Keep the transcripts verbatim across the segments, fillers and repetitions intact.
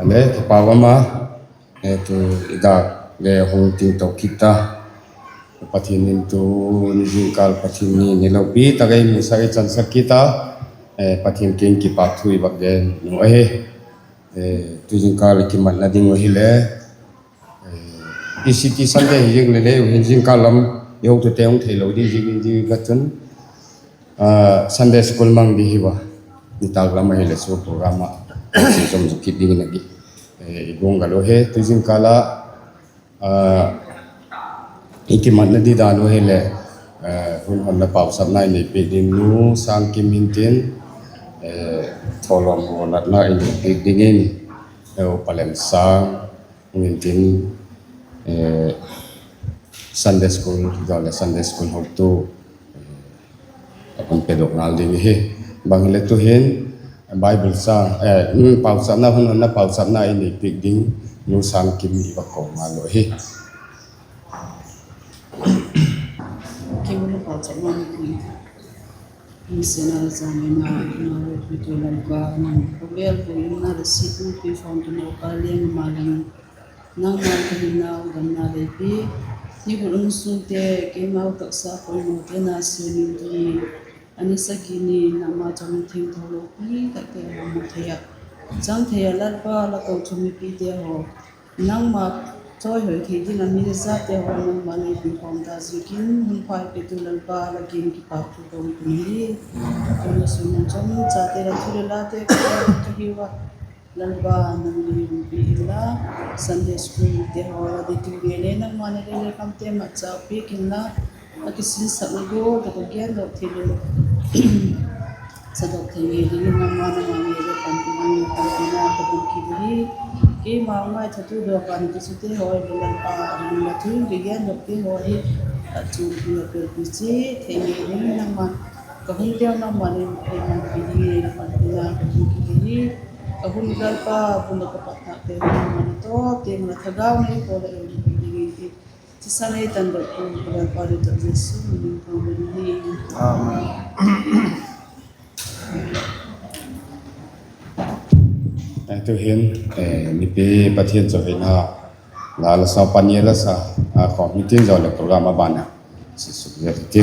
Le kipâk um a, tu i dak le hung tingto kit ta. Pathian in tuni zingkâl Pathian ni ni lopi tak ei musak ei chansak kit a, Pathian kiang kipâk thu i vak gen nu ahi. Tu zingkâl i kimatna ding uh hile, ECT Sunday hi ziang le le uh hin zingkâl lam i hotute hung theilo ding ziak in zia ka chun Sunday school mang di hi a, nitâk lam ahile chu program ah zom zu kit dingin a i guanggal uh hi. Tu zingkâl ah i kimatna di dan uh hile, hun honna pauchapna i nei piak ding Nu Sangkim hintin, thawlawm hawlatna i nei piak dingin Upa Lemsâng hintin, Sunday school, Sunday school hotu a hun pedok ngal ding hi. Bang hile tu'hin Bible châng, pauchapna, hun honna pauchapna i nei piak ding Nu Sangkim i va ko ngal uh hi. Kei hun pauchapna mi sena zang ina, na pi tu Lalpa, nang khawvel buaina leh sitna pi khawm tu Lalpa leng ma lam, nangma ka hinau damna lei pi, ni bul um sungte keimau taksa poimawte na siamin tu ni, a ni sagi ni nangma chang thiangtho lopi takte a mu thei ah, chang thei ah Lalpa la kochuam mipite haw, nangma chawihoi thei ding a mi le zate haw nangma lei pi khawm ta ziakin hun pha ei petu Lalpa la kiang kipâk thu ka hun pun hi. Tuna sun chawmchate la thu le late ka thu hi a, Lalpa nang lei umpi inla, Sunday school te haw la di tu ngei le nangma na le le kamte mat chau piak inla, a kisinsakna gual tak a gen lo thei le sadok thei ngei dingin nangma na ngei le panpina, panpina ka dong kit hi. Keima ngaithatu dawk a na kisute haw le Lalpa, nang la thu in ka gen lote haw hi a chupi a pelpi chi thei ngei dingin nangma ka hun tel nangma le ei panpi dingin la panpina ka dong kit hi. Ka hun Lalpa, hun la ka pat thâkte nangma na tawp tiang la thagau nei pawl a ei umpi dingin hi. Thisan ei tandok tu ka Lalpa le tawh Jesu min in ka hun hi. Amen. Tu'hin mipi Pathian chawina la la sa, pani la sa, a khawm hitin zaw leh program a ban a sisuk zia ti.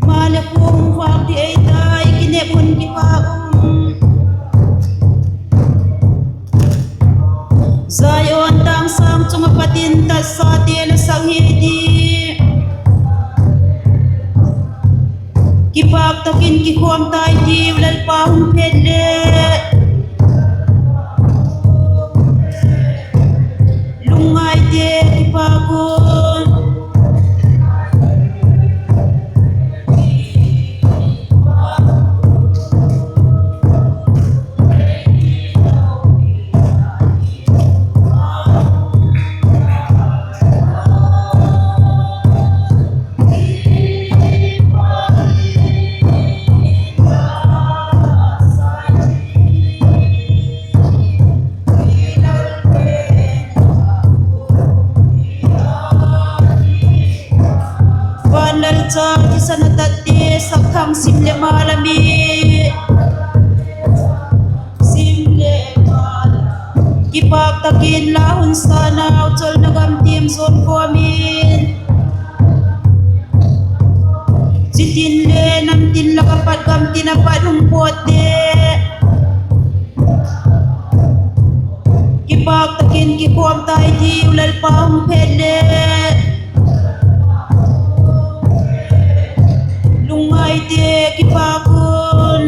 Maleh khuang vâk ti ei tai, kinep hun kipâk um. Zion tâng sâng chung ah Pathian tatsate la sak hi ti. Kipâk tak in kikhawm tai tiu Lalpa hung phet leh. Lungngaite kipâk un. Van Lalcha thisan a tatte, sakthang sim leh mal a mi. Kipâk tak in la hun sa nau, cholna gam tiam zuan kawm in. Chitin le namtin lak a pat, gamtin a pat hung pawtte. Kipâk tak in kikhawm tai tiu Lalpa hung phet leh. Lungngaite kipâk un.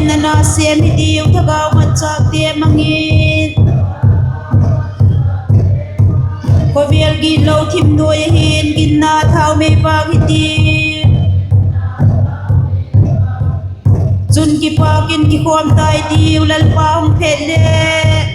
na na sêm hi tiu, thagau matchâkte mang in. Khawvel gitlo thim nuai ah hin ginna thaumei vâk hi tiu. Chun kipâk in kikhawm tai tiu, Lalpa hung phet leh.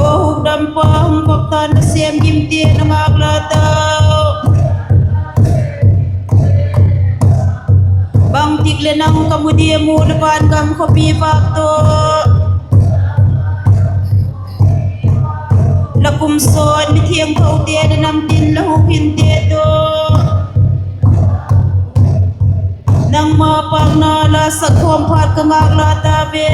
Aw hukdampa, hung vak tan nasêm gimte na ngâk la tau. Bangtik leh nang ka mu diam u, la van gam khawpi vâk tawh. La kum sawt mithiangthote leh namtin la huk hinte tawh. Nangma pâkna la sak khawm phat ka ngâk la ta ve.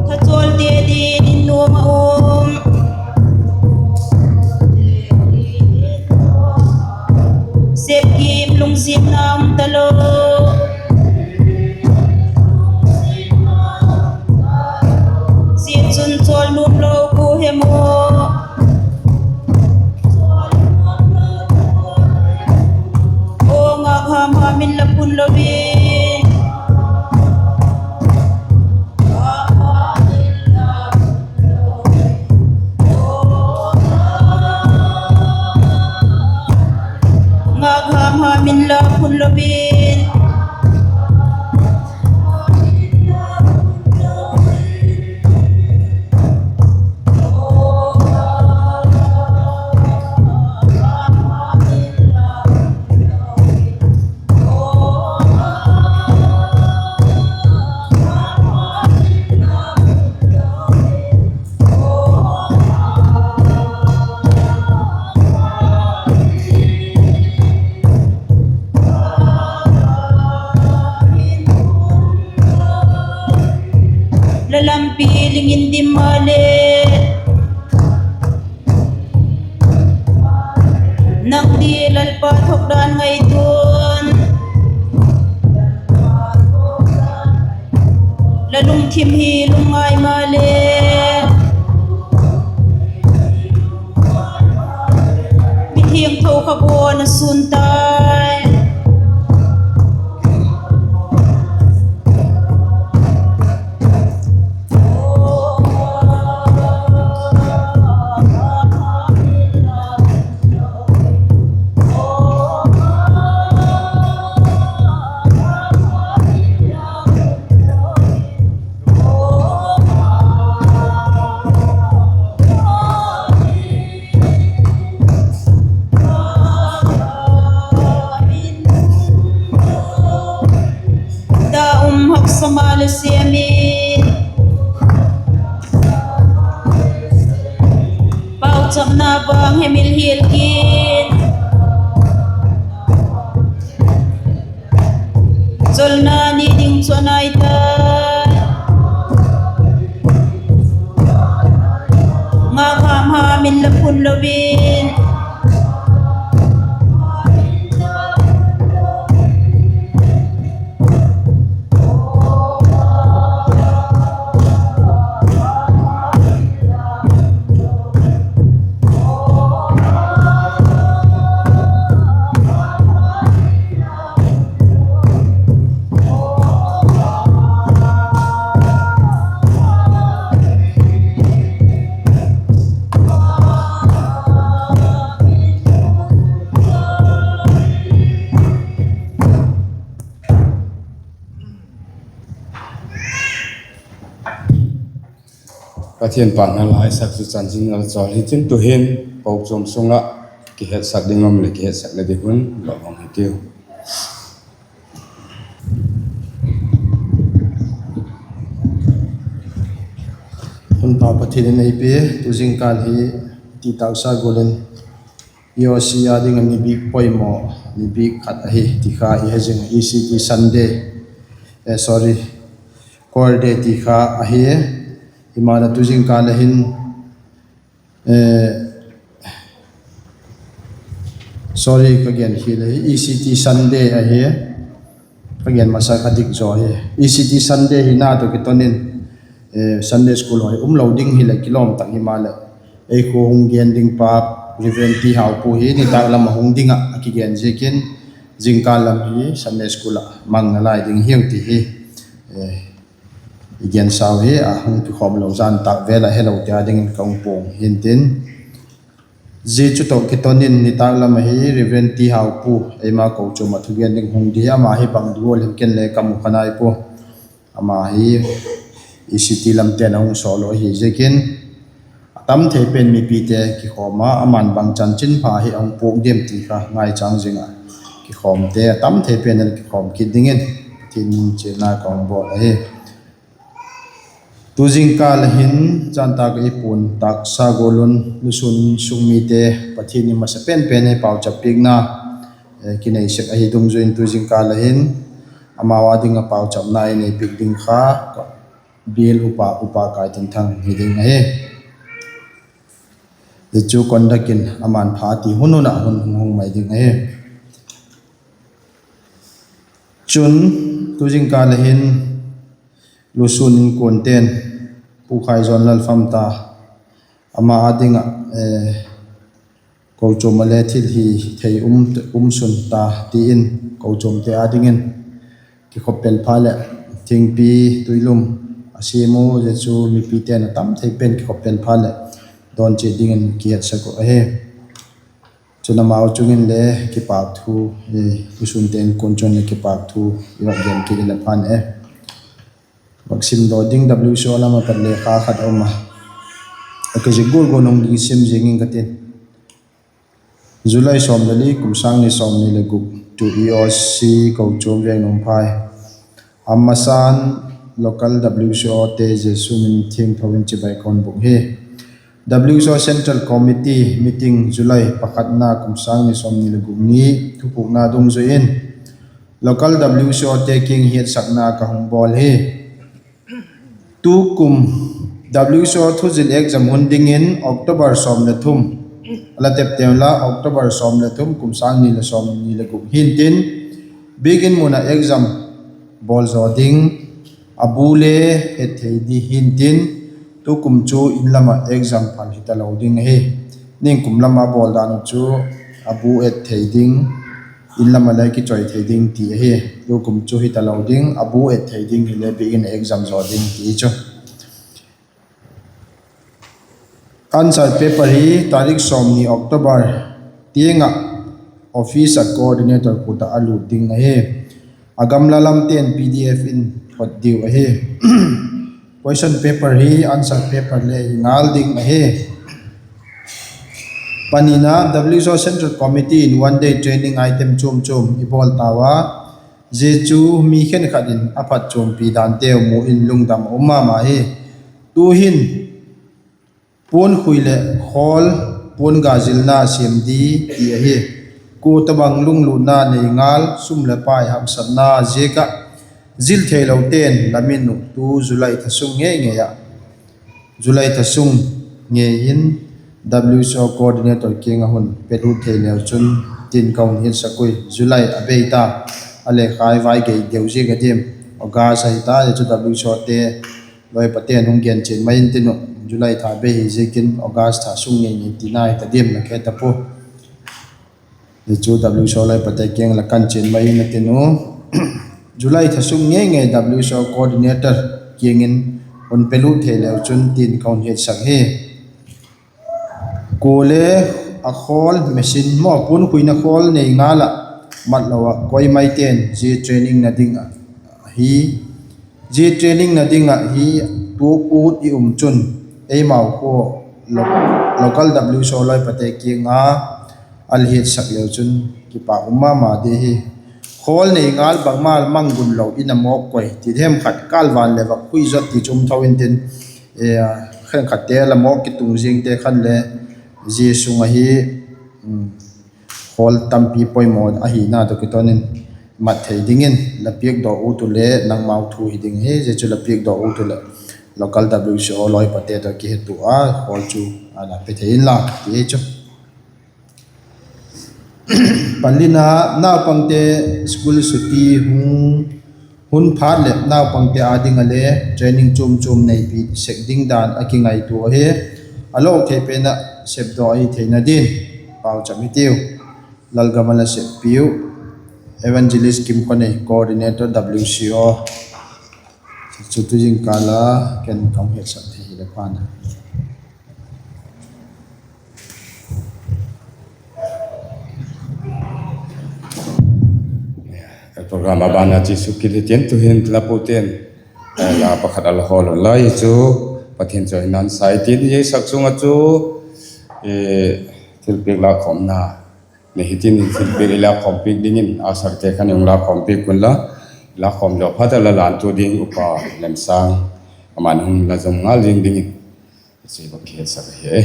Thachawlte dingin nuam a um, sepgim lungsiatna um talo. Zia chun chawl nuam lo kua hem aw. Aw ngâk ham ham in la phun lo in. Ngâk ham ham in la phun lo in. La lampi ling in dim maleh, nang di Lalpa thokdan ngaitua'n, la lungthim hi lungngai maleh, mithiangtho kha bawn a sûn tai. Da um haksa maleh siam in, pauchapna vang hemil hial kin, cholna ni ding chu a nai ta. Ngâk ham ham in la phun lo in. Pathian pâkna la i sak chu chanchin a la chawl hi chin tu'hin kochuam sung ah kihetsak ding um leh kihetsakna ding hun lo hong hitiu. Hun pa Pathian in ei pia, tu zingkâl hi ti tâksa gual in EOC â ding ah ni bik poimaw, ni bik khat ahi ti kha i he zing, ECT Sunday, eh, sorry, Choir Day ti kha ahi. Himaleh tu zingkâl a hin, eh, sorry, ka gen hi le hi, ECT Sunday ahi. Ka gen masa kha dik zaw hi. ECT Sunday hina tawh kiton in, eh, Sunday School haw hi um lo ding hileh kilawm tak himaleh, ei khua hung gen ding pa Reverend T. Haupu hi nitâk lam a hung ding ah a kigen ziakin, zingkâl lam hi Sunday School ah mang nalai ding hiu ti hi, eh, i gen sau hi a, hung kikhawm lo zan tâk vêl ah helote â dingin ka hung puang hintin, zia chu tawh kiton in nitâk lam ahi Reverend T. Haupu eima kochuam ah thugen ding hung di, ama hi bang di gual hem ken le ka mu kha nai pua. Ama hi ECT lamte'n a hung sawllo ahi ziakin, a tam thei pen mipite kikhawm a, ama'n bang chanchinpha hi a hung puak diam ti kha ngaichâng zing ah, kikhawmte a tam thei pen a kikhawm kit dingin Pathian min chiana ka hung bawl ahi. Tu zingkâl a hin zan tâk ah i puan tâksa gual un lusûn sung mite Pathian in masa pen pen hi pauchap piakna, eh, kinei sek ahi dungzui in tu zingkâl a hin amau â ding ah pauchapna i nei piak ding kha bial upa, Upa Kaitinthang hi ding ahi. Zia chu conduct in ama'n pha ti hun hun ah hun hung hung mai ding ahi. Chun, tu zingkâl a hin lusûn inkuante'n Pu Khaizawn Lalfam ta, ama â ding ah, eh, kochuam ah le thil hi thei um, um sun ta ti in, kochuamte â dingin kikhop pel phat leh thingpi tuilum a siam u, zia chu mipite'n a tam thei pen kikhop pel phat leh dawn chiat dingin kihetsak uh ahi. Chun amau chung in le kipâk thu, eh, lusûnte inkuan chung in le kipâk thu i vak gen kit i la phan e. Vak simdaw ding, W C O lam ah pat lekha khat a um a, a kizik gual gual hung ding sim zing ing ka tin. July sawm le li, kum sâng ni sawmni le guk, tu EOC kochuam Veng Nungphai a masa'n local W C O te Jesu min thiangtho in chibai ka hun bûk hi. W C O Central Committee meeting July pakhatna, kum sâng ni sawmni le guk ni thupukna dungzui in local W C O te kiang hiatsakna ka hung bawl hi. Tukum W C O thuzil exam hun dingin October sawm le thum, a la tepte unla, October sawm le thum, kum sâng ni le sawmni le guk hintin, biakin mun ah exam bawl zaw ding, a bu le et thei di hintin, tukum chu in lam ah exam phal hitalo ding ahi. Ningkum lam a bawl dan uh chu a bu et thei ding, in lam ah le kichoi thei ding ti ahi. Tukum chu hitalo ding, a bu et thei ding hile biakin exam zaw ding ti chu. Answer paper hi tarik sawmni October tiang ah office ah coordinator khut ah a lût ding ahi. A gamla lamte'n P D F in phot diu ahi. Question paper hi answer paper le hi ngal ding ahi. Panina, W C O Central Committee in one day training item chuam chuam i bawl tau a, zia chu mi khenkhat in a phatchuampi danteu mu in lungdam a um ma ma hi. Tu'hin puankhui leh khawl, puan ga zilna siam di ti ahi. Kua tobang lunglutna nei ngal, sum leh pai haksatna ziak ah zil theilote'n la min uh tu July thasung ngei ngei ah, July thasung ngei in W C O coordinator kiang ah hun pelut thei leu chun tin ka hun hiatsak ui. July a bei ta, a lekha i vai gei deu ziak a diam, August ahi ta, zia chu W C O te lawipate'n hung gen chian mai intin uh, July tha bei hi ziakin August tha sung ngei ngei tina hita diam la khe ta pua. Zia chu W C O lawipate kiang la kan chian mai in a tin u. July thasung ngei ngei W C O coordinator kiang in hun pelut thei leu chun tin ka hun hiatsak hi. Kua le a khawl machine maw, puankhuina khawl nei ngal ah, matlo ah koi maite'n zia training na ding ah hi, zia training na ding ah hi tuak ut i um chun, eimau khu lo-, local W C O lawipate kiang a a la hiatsak leu chun kipâk um ma ma di hi. Khawl nei ngal bangma mang gun lo in a mawk koi ti hem khat kâl van leh vak khui zot ti chu um tho intin, khenkhatte la mawk kitung ziangte khan le zia sung ahi, khawl tampi poimaw ahina tawh kiton in mat thei dingin la piakdawk ut u le nangmau thu hi ding hi. Zia chu la piakdawk ut u leh local W C O lawipate tawh kihetu a khawl chu a la pe thei inla ti hi chu. Panina, naupangte school suti hung, hun phat leh naupangte â ding ah le training chuam chuam neipi sek ding dan a kingaitua hi. A lawk thei pen ah sepdaw ahi theina din pauchap hitiu. Lalgam a la seppiu Evangelist Kimkhonei, Coordinator W C O, chu tu zingkal a ken ka hung hetsak thei hile pan a. Program a ban a chi suk kit hitin, tu'hin la pute'n la pakhat a la hawl un lai chu Pathian chawihoina'n sai tin ei sak chung ah chu thilpiak lakhawmna nei hitin, thilpiak i lakhawm piak dingin a sarte khan hung lakhawm piak unla, lakhawm zaw phat a la lântu ding Upa Lemsâng, ama'n hung la zom ngal zing dingin chi bak hetsak ahi.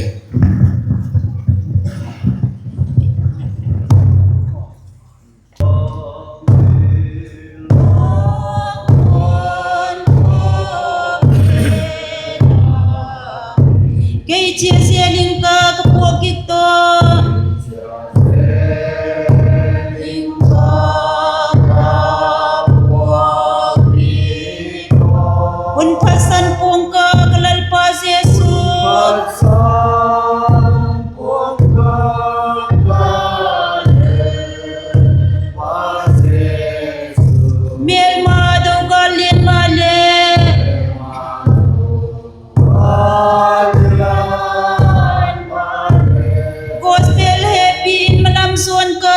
Kei chia sia ling ka ka puak kit to. Hun phatsan puang ka ka Lalpa Jesu. Mêlma do gal lian ma le. Gospel happy in malam suan ka.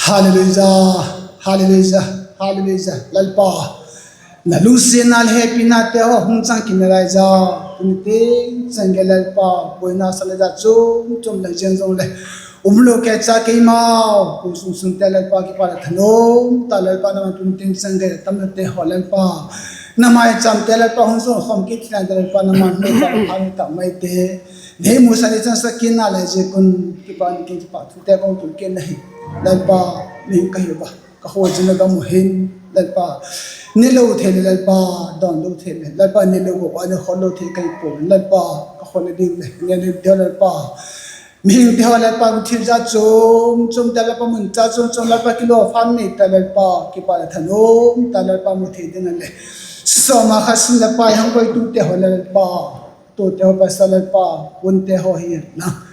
Hallelujah, hallelujah, hallelujah. Lalpa, na lungsiatna le hepinate haw hung chang kit nalai ziak, tuni tiang chan gei Lalpa, buaina sa le za chuam chuam le ziang zong le um lo kei cha keimau kum sung sunte Lalpa, kipak leh thanuam tak Lalpa, nangma tuni tiang chan gei tamnate haw Lalpa, na maichamte Lalpa hung zong khawm kit thei nate Lalpa, nangma hung tak mai te, nei musak ni chansak kit nalai ziak un kipak ni kin kipak thute ka hung tun kit na hi. Lalpa, mihing ka hi ua, ka khua zin a gam uh hin, Lalpa, ne lo thei leh Lalpa, dawn lo thei leh Lalpa, ne lo a ne khol lo thei ka hi puau in Lalpa, ka khua le ding le ne le deu Lalpa, mihingte haw Lalpa, mu thil za chuam chuamte Lalpa, mun cha chuam chuam Lalpa, kilawm pham nei ta Lalpa, kipak leh thanuam tak Lalpa, mu thei ding a le sawma kha sin Lalpa, hang koitute haw Lalpa, tute haw pasa Lalpa, hunte haw hi hen lang,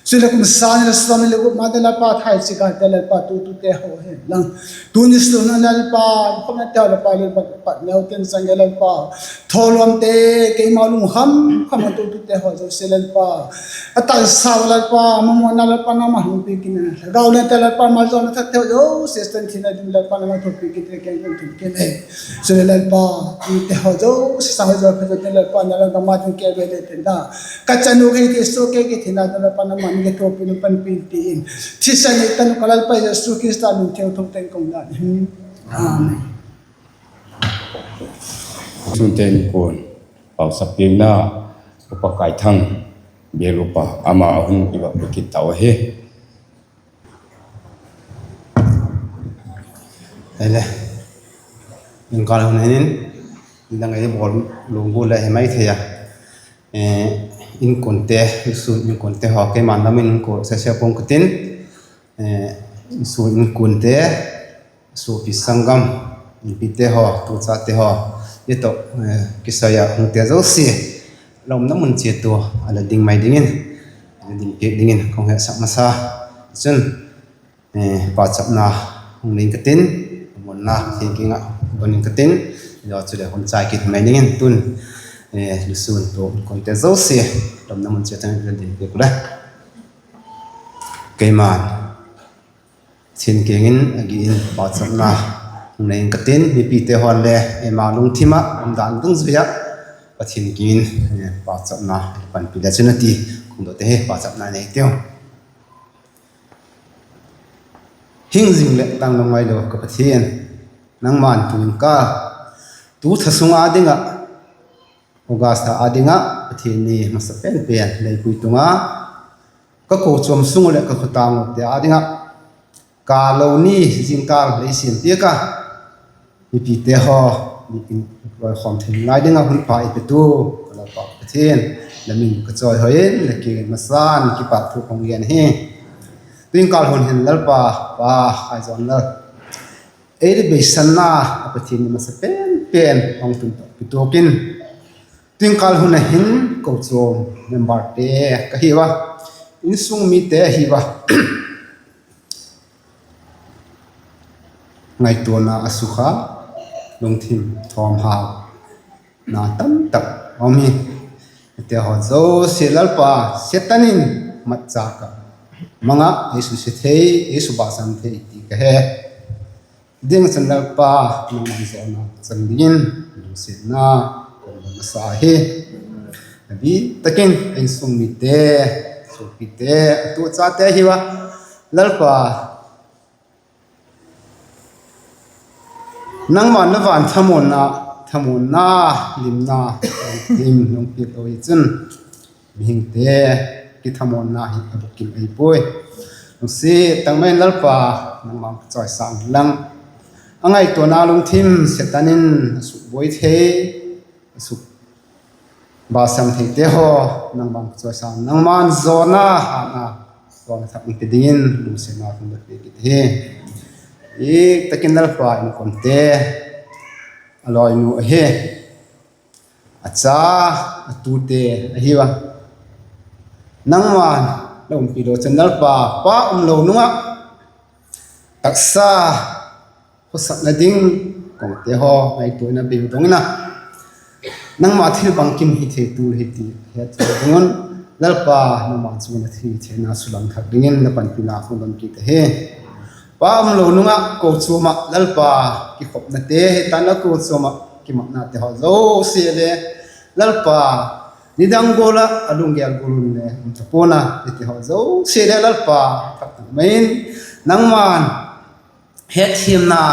chuleh kum sâng ni le sawmni le gup ma te Lalpa, thai chikate Lalpa, tutute haw hi hen lang, tuni sun a Lalpa, khawmnate haw Lalpa, Lalpa, pat neu ten chan gei Lalpa, thawluamte, keima lungkham kham a tutute haw zosia Lalpa, a talsau Lalpa, mamawna Lalpa, nangma hung piak in, lhagau lente Lalpa, malzawlna thakte haw zosia, Satan thina ding Lalpa, nangma thupi kit in, keng keng thum kit e. Chuleh Lalpa, tute haw zosia, sâng haw zosia, pha zosia Lalpa, na la gam a ding ke ve le ten da, ka chanu kei ti su kei kei thina Lalpa, nangma ni ke thupi nu panpi ti in, thisan ni tanu ka Lalpa Jesu Khrista min theng thum ten kong dan hi. Amen. Sunte inkuan pauchap piakna, Upa Kaithang, bial upa, ama a hun i va pe kit tau ahi. Ele, inkal hun hin, dang ei bawl lungbu le hi mai thei a. Inkuante, sun inkuante haw keima'n lam in inkuan sese pung ka tin, sun inkuante, suapi sanggam, mipite haw, tuchate haw, i tawh kisai a hungte zosia, la umna mun chiat ua a la ding mai dingin, a la ding piak dingin ka hung hetsak masa. Chun, pauchapna hung nei ing ka tin, muanna thingking ah don ing ka tin, zia chuleh hun chai kit mai dingin tun, lusun tu inkuante zosia, la umna mun chiat ah la ding piak ule. Keima'n Pathian kiang in a gi in pauchapna hung nei ing ka tin, mipite haw'n le eima lungthim ah umdan dungzui ah Pathian kiang in pauchapna panpi le chun a ti, khangdokte hi pauchapna nei tiu. Hing zing leh tanglo ngailo ka Pathian, nangma'n tu in ka, tu thasung â ding ah, August â ding ah Pathian ni masa pen pen lei pui tung a, ka kochuam sung uh leh ka khawtâng ute â ding ah, kâl lo ni zingkâl lei siam piak a, mipite haw, mi in loikhawm thei ngai ding ah hun pha ei petu, ka Lalpa Pathian, la min ka chawihoi in, la kiang in masa'n kipâk thu ka hung gen hi. Tu zingkâl hun hin Lalpa, Pa Khaizawnlal, ei leh beisanna a Pathian ni masa pen pen hung tun tawh kituak in, tu zingkâl hun a hin kochuam memberte ka hi ua, insung mite ahi ua, ngaituana a sukha, lungthim thawmhau na tamtak um hi. Hite haw zosia Lalpa, Setan in matchâk ah mang ah ei susia thei, ei subahsam thei ti ka he. Ding chun Lalpa, nangma zawna chang dingin lungsiatna ka hung don masa hi. A bîk tak in insung mite, suapite, a tu chate hi ua, Lalpa, nangma'n la van thamuanna, thamuanna, limna, lim nung piak lo hi chun, mihingte kithamuanna hi a bukim ei puai. Lungsiat tak mai in Lalpa, nangma'n ka chawisâng lang, a ngaituana lungthim Setan in a sukbuai thei, a suk Basam theite haw, nangma'n chawisâng, nangma'n zawna, hâtna, zawna thak hung pe dingin lungsiatna ka hun dot piak kit hi. I tak in Lalpa inkuante, a lawinu ahi, a cha, a tute ahi a, nangma'n la umpi lo chun Lalpa, pa umlo nung ah taksa khawsakna ding kongte haw ngaituana bei dong in a, nangma thil bangkim hi thei tu hi ti het ding un, Lalpa, nangma chun a thil theina sulang thak dingin la panpina ka hun dot kit ahi. Pa umlo nung ah kochuam ah Lalpa, kikhopnate hi tan la kochuam ah kimaknate haw zosia le, Lalpa, nidang gual ah a lunggel gual un le um ta pua'n a, hiti haw zosia le Lalpa, thak tak mai in, nangma'n hetthiamna,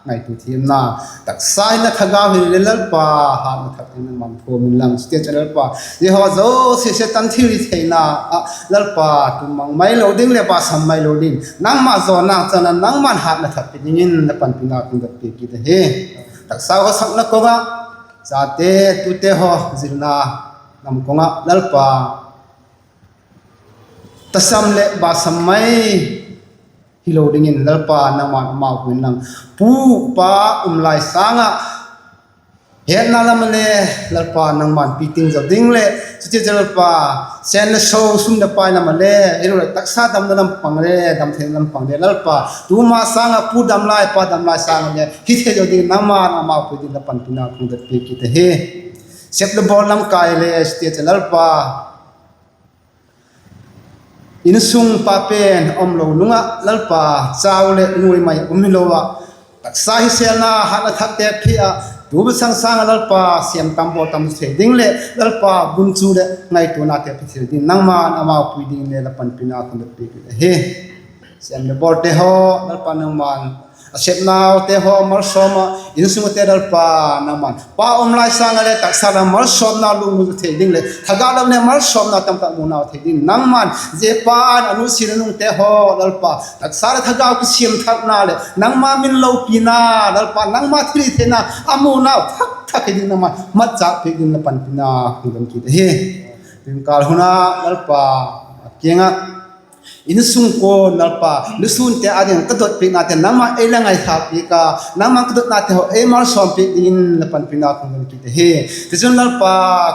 ngaitua thiamna, taksa hinna, thagau hinna le Lalpa, hâtna thak in nangma'n phuam inlang, chutichun Lalpa, zia haw zosia Setan thilhitheina ah Lalpa, tum mang mai lo ding leh basam mai lo ding, nangma zawna chang a nangma'n hâtna thak pe dingin la panpina ka hun dot piak kit ahi. Taksa khawsakna kong ah, chate tute haw zilna lam kong ah Lalpa, tasam leh basam mai hilo dingin Lalpa, nangma'n amau pui inlang, pu, pa um lai sâng ah hetna lam ah le, Lalpa, nangma'n piting zo ding leh, chutichun Lalpa, sen le so, sum leh pai lam ah le, ahiloleh taksa damna lam pang le, damtheina lam pang le, Lalpa, tuma sâng ah pu dam lai, pa dam lai sâng ah le hithei zo dingin nangma'n amau pui dingin la panpina ka hun dot piak kit ahi. Sep leh bawl lam kai le, chutichun Lalpa, insung pa pen umlo nung ah Lalpa, chau leh nuai mai um hilo ah, taksa hisêlna, hâtna thakte pia, tu masang sâng ah Lalpa, siam tam bawl tam thei ding leh Lalpa, gunchu leh ngaituanate pia thei ding nangma'n amau pui dingin le la panpina ka hun dot piak ahi. Siam leh bawlte haw Lalpa, nangma'n a sepnaute haw malsawm ah, insungte Lalpa, nangma'n pa um lai sâng ah le taksa lam malsawmna lungmuang thei ding leh thagau lam leh malsawmna tamtak munau thei ding nangma'n, zia pa'n a nusia nungte haw Lalpa, taksa leh thagau kisiam thakna leh nangma min lopina, Lalpa, nangma thilhitheina a munau thak thak hi ding nangma'n matchâk piak dingin la panpina ka hun dot kit ahi. Zingkâl hun ah Lalpa, a kiang ah insung kuan Lalpa, lusûnte â ding ka dot piaknate nangma'n ei la ngaitha piak a, nangma'n ka dotnate haw ei malsawm piak dingin la panpina ka hun dot kit ahi. Tichun Lalpa,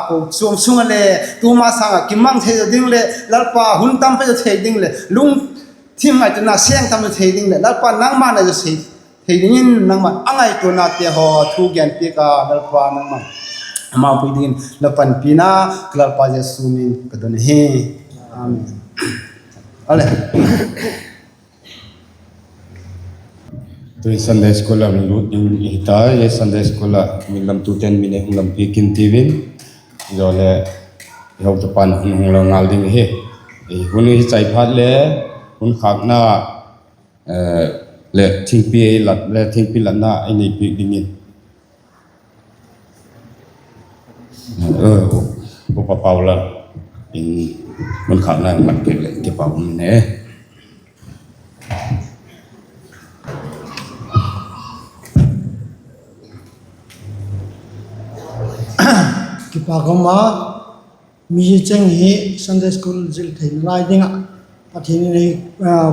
kochuam sung ah le, tuma sâng ah kimang thei zaw ding leh Lalpa, hun tam pei zaw thei ding leh lungthim ngaituana seng tam zaw thei ding leh Lalpa, nangma'n a zaw thei dingin nangma'n a ngaituanate haw thu gen piak a, Lalpa, nangma'n amau pui dingin la panpina ka Lalpa Jesu min in ka don ahi. Amen. Ale, tu Sunday school a mi lut ding hi ta, Sunday school a mi lamtute'n min ei hung lampiak intin, zia leh i hotupa'n hun hung la ngal ding ahi. Hun hi chai phat le hun khâkna leh thingpi ei lat le thingpi latna ei nei piak dingin, Upa Paulal in hun khâkna mat piak leh kipâk um e. Kipâk um a, mi cheng hi Sunday school zil theina lai ding ah Pathian in ei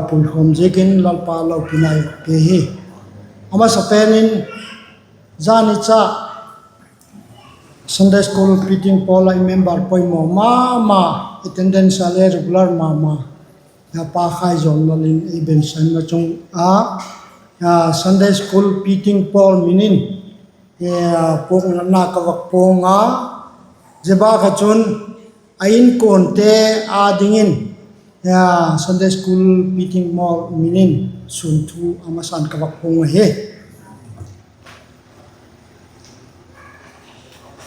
puikhawm ziakin Lalpa lopina ei pe hi. A masapen in, zani cha Sunday school P T pawl ah i member poimaw ma ma, attendance a le regular ma ma, Pa Khaizawnlal in ei bensanna chung a, Sunday school P T pawl min in puaknatna ka vak puang a, zia bâk ah chun a inkuante â dingin Sunday school P T pawl min in sûnthu a masa'n ka vak puang ahi.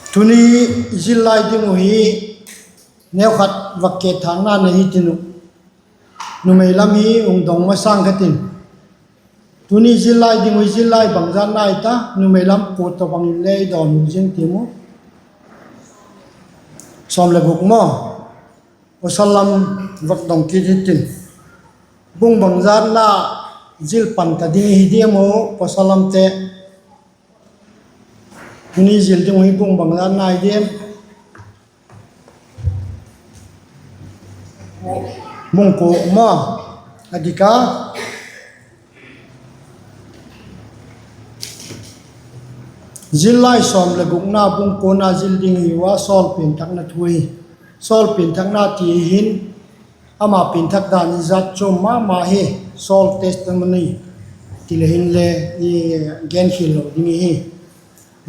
Tuni zil lai ding uh hi neukhat vak kethâkna nei hitin uh, numei lam hi hung dong masang ka tin. Tuni zil lai ding uh hi zil lai bangzat nai ta, numei lam kua tawhbang in le i dawn zing tiam u. Sawm le guk maw? Pawsal lam vak dong kit hitin. Bung bangzatna zil pan ta ding hi diam u, pawsal lamte? Tuni zil ding uh hi bung bangzatna hi diam? Bung kua ma, a dik a, zillai sawm leh gukna bung kuana zil ding hi ua, Saul pianthakna thu hi. Saul pianthakna ti hin, ama pianthak dan hi zat chuam ma ma hi, Saul testimony ti le hinle, i gen khial lo ding hi.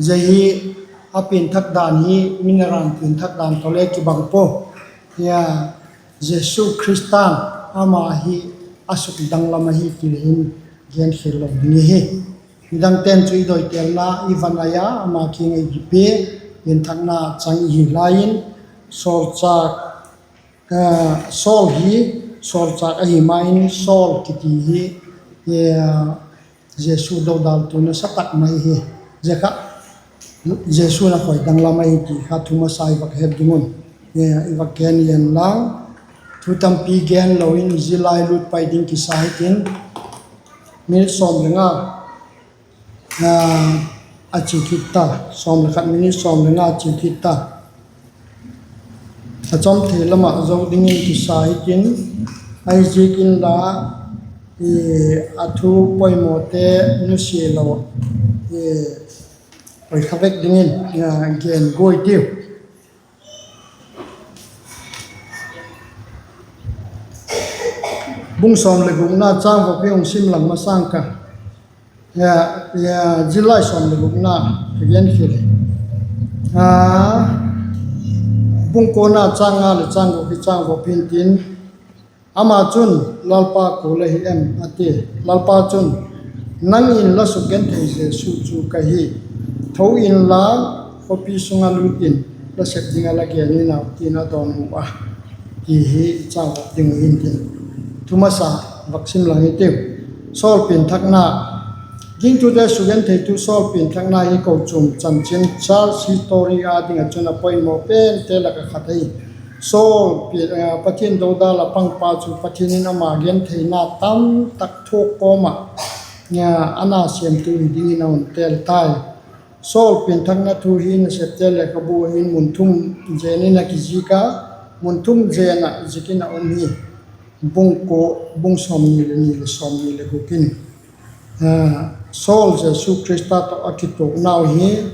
Zia hi a pianthak dan hi, mi naran pianthak dan tawh le kibang pua. Jesu Khrista'n ama hi a sukdanglam ahi ti le hin gen khial lo ding hi. Midangte'n chu i doitelna i va nai a, ama kiang a i kipia, pianthakna chang i hi lai in, sawlchâk, Saul hi sawlchâk ahi ma in, Saul kiti hi Jesu dodaltu nasa tak mai hi. Zia kha Jesu'n a khoi danglam ahi ti kha thu masa i vak het ding un, i vak gen inlang, thu tampi gen lo in zia lai lut pai ding kisa hitin, minute sawm le nga a chia kit ta, sawm le khat minute sawm le nga chia kit ta. A chawm thei lam ah zo dingin kisa hitin, ahiziak inla, a thu poimawte nusia lo, poi kha vek dingin gen guai tiu. Bung sawm leh gukna châng vop hi hung sim lang masang ka, zillai sawm leh gukna ka gen khial hi. Bung kuana châng nga leh châng guk hi châng vop hin tin, ama chun, Lalpa, kua la hi em? a ti. Lalpa chun, Nang in la sukgenthei Jesu chu ka hi. Tho inla, khawpi sung ah lut in, la sep ding ah la gen in au, ti'n a dawnhu a, ti hi châng vop ding uh hin tin. Thu masa vak sim lang hitiu. Saul pianthakna. Gingtute sukgentheitu Saul pianthakna hi kochuam chanchin, church history â ding ah chun a poimaw pente lak ah khat ahi. Saul, Pathian dodal ah pangpa chu Pathian in ama gentheina tamtak thuak kawm ah, a na sêmtu hi dingin a hun tel tai. Saul pianthakna thu hi Nasepte lekhabu hin mun thum zen in a kizik a, mun thum zen ah zik in a um hi. Bung kua, bung sawmni leh ni leh sawmni leh guk in, Saul Jesu Khrista tawh a kituaknau hi,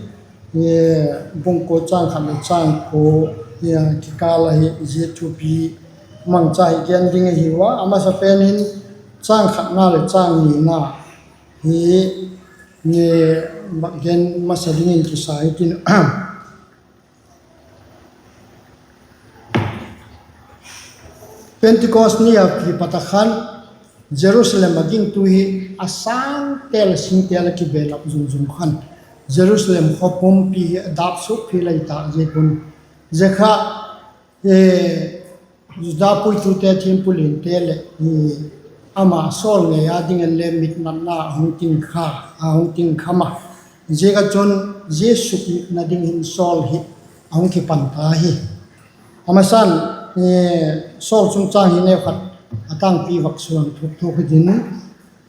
bung kua châng khat leh châng kua kikâl ahi. Zia thupi mangcha hi gen ding ahiu a, a masapen in châng khatna leh châng nina hi gen masa dingin kisa hitin. Pentecost ni a kipat ah khan Jerusalem ah gingtu hi a sângte leh singte la kibelap zung zung khan, Jerusalem khaw pumpi hi a dâp suk phial ahi ta ziak un, zia kha Juda puitute thiampu liante leh ama Saul ngei â dingin le mitnatna a hung ting kha, a hung ting kham a. Ziak ah chun zia sukmitna dingin Saul hi a hung kipan ta hi. A masan, Saul chungchâng hi neukhat a tângpi vak suan thuk thuk hitin,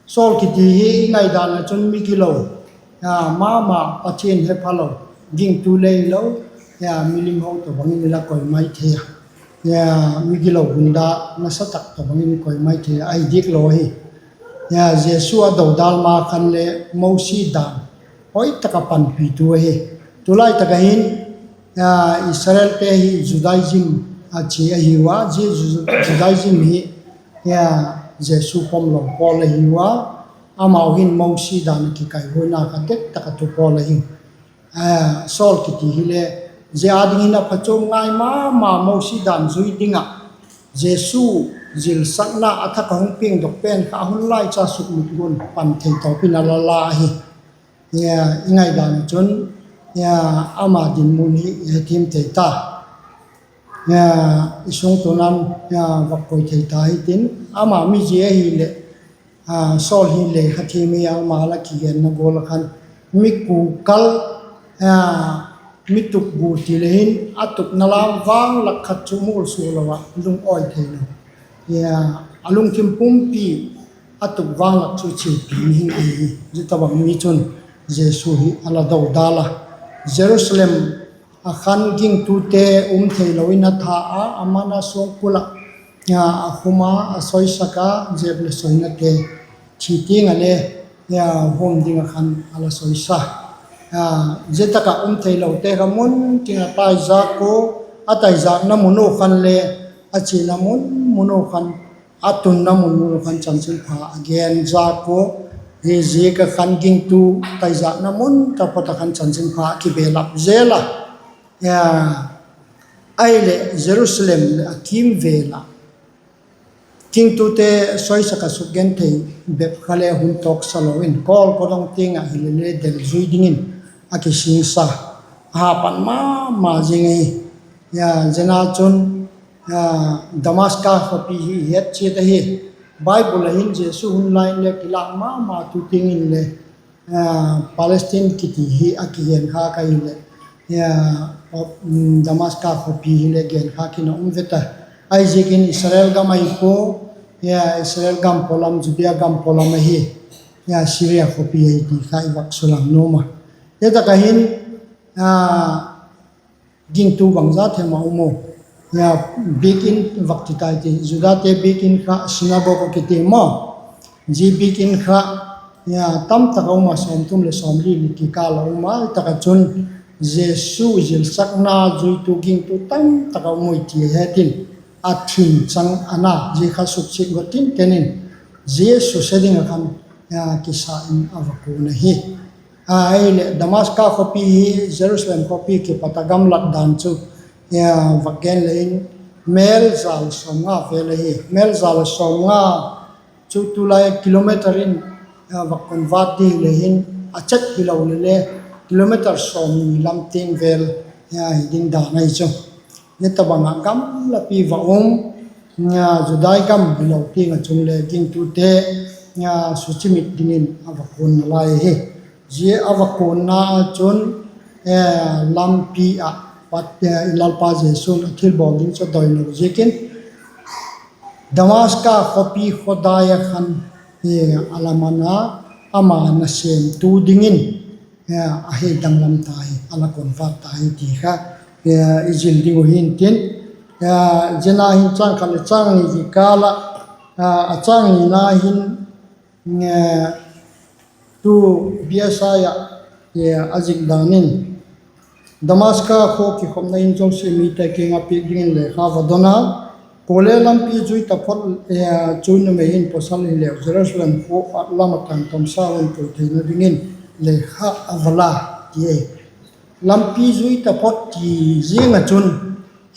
Saul kiti hi i ngaidan ah chun migilo, ma ma, Pathian he phalo, gingtu le hilo, milim ho tawh bangin i la koi mai thei a, migilo gunda nasa tak tawh bangin i koi mai thei a, ahi diak lo ahi. Jesu a dodal ma khan le Mosi dan hoi tak ah panpitu ahi. Tulai tak ah hin Israelte hi Judaism a chia ahiu a, zia Judaism hi Jesu pom lo pawl ahiu a, amau hin Mosi dan a kikaihuaina kha tek tak a tu pawl ahi. Saul kiti hile, zia â dingin a phachuam ngai ma ma, Mosi dan zui ding ah Jesu zilsakna a thak a hung piangdok pen kha a hun laicha sukmit gual pan thei tawp in a la la ahi. I ngaidan ah chun ama dinmun hi i hethiam thei ta. I sungtu'n vak koi thei ta hitin, ama mi zia ahileh, Saul hi lekha thiam hi a, ama la kigenna gual ah khan, mi kukal, mi tuk gu ti le hin a tukna lam vang lak khat chu mualsua lo ah lungawi thei lo, a lungthim pumpi a tuk vang lak chu chiapi hing ahi. Zia tawhbang mi chun Jesu hi a la dodal a, Jerusalem ah khan gingtute um theilo in a tha a, a man a suangkul ah a khum a, a soisak a, zep leh soinate thi tiang ah le hum ding ah khan a la soisa. Zia tak ah um theilote kha mun tin a taizâk ua, a taizâkna mun u khan le a chiana mun mun u khan, a tunna mun mun u khan chanchinpha a gen zâk ua, hi ziak ah khan gingtu taizâkna mun taphot ah khan chanchinpha a kibelap zel a. Ahileh Jerusalem leh a kîmvêl ah gingtute soisak a sukgenthei bep kha le hun tawksa lo in, kawl kawdong tiang ah hile le delzui dingin a kisingsa, a hapan ma ma zing ahi. Zia ah chun Damaska khawpi hi i het chiat ahi. Bible ah hin Jesu hun lai in le kilâk ma ma tu tiang in le Palestine kiti hi a kigen khâk ahileh, Damaska khawpi hi le gen khâk in a um vet a. Ahiziakin Israel gam ahi pua, Israel gam pawlam, Judea gam pawlam ahi, Syria khawpi ahi ti kha i vak sulang nuam a. Hi tak ah hin gingtu bangza them a um u, biakin vak ti tai ti, Judate biakin kha synagogue a kiti maw. Zia biakin kha tamtak a um a, sawmthum leh sawmli ni kikâl a um a. Hi tak ah chun Jesu zilsakna zuitu gingtu tamtak a um ui ti het in, a thin chang a na zia kha suksiat go tinten in, zia suse ding ah khan kisa in a va kuan ahi. Ahileh Damaska khawpi hi Jerusalem khawpi kipat a gamlat dan chu vak gen le in, mêl za leh sawmnga vêl ahi. Mêl za leh sawmnga chu tulai kilometer in vak convert di le hin, a chet hilo le le kilometer sawmni lam tiang vêl hi ding dan ahi chu. Hi tabang ah gamlapi va um Judai gam hilo tiang ah chun le gingtute suchimit dingin a va kuan nalai ahi. Zia a va kuanna ah chun lampi ah pat i Lalpa Jesu'n a thilbawl ding chu a doilo ziakin Damaska khawpi khawdai ah khan a la man a, ama nasêmtu dingin a hei danglam ta hi, a la convert ta hi ti kha i zil ding uh hintin, zia ah hin châng khat leh châng ni kikâl ah, a châng nina hin tu biasai ah a zik dan in, Damaska khua kikhopna in zosia mite kiang ah piak dingin lekha va don a, kuale lampi zui taphot chu numei in pawsal hileu Jerusalem khua lam ah kântawmsa hun pui theina dingin lekha a va la, ti ahi. Lampi zui taphot ti ziang ah chun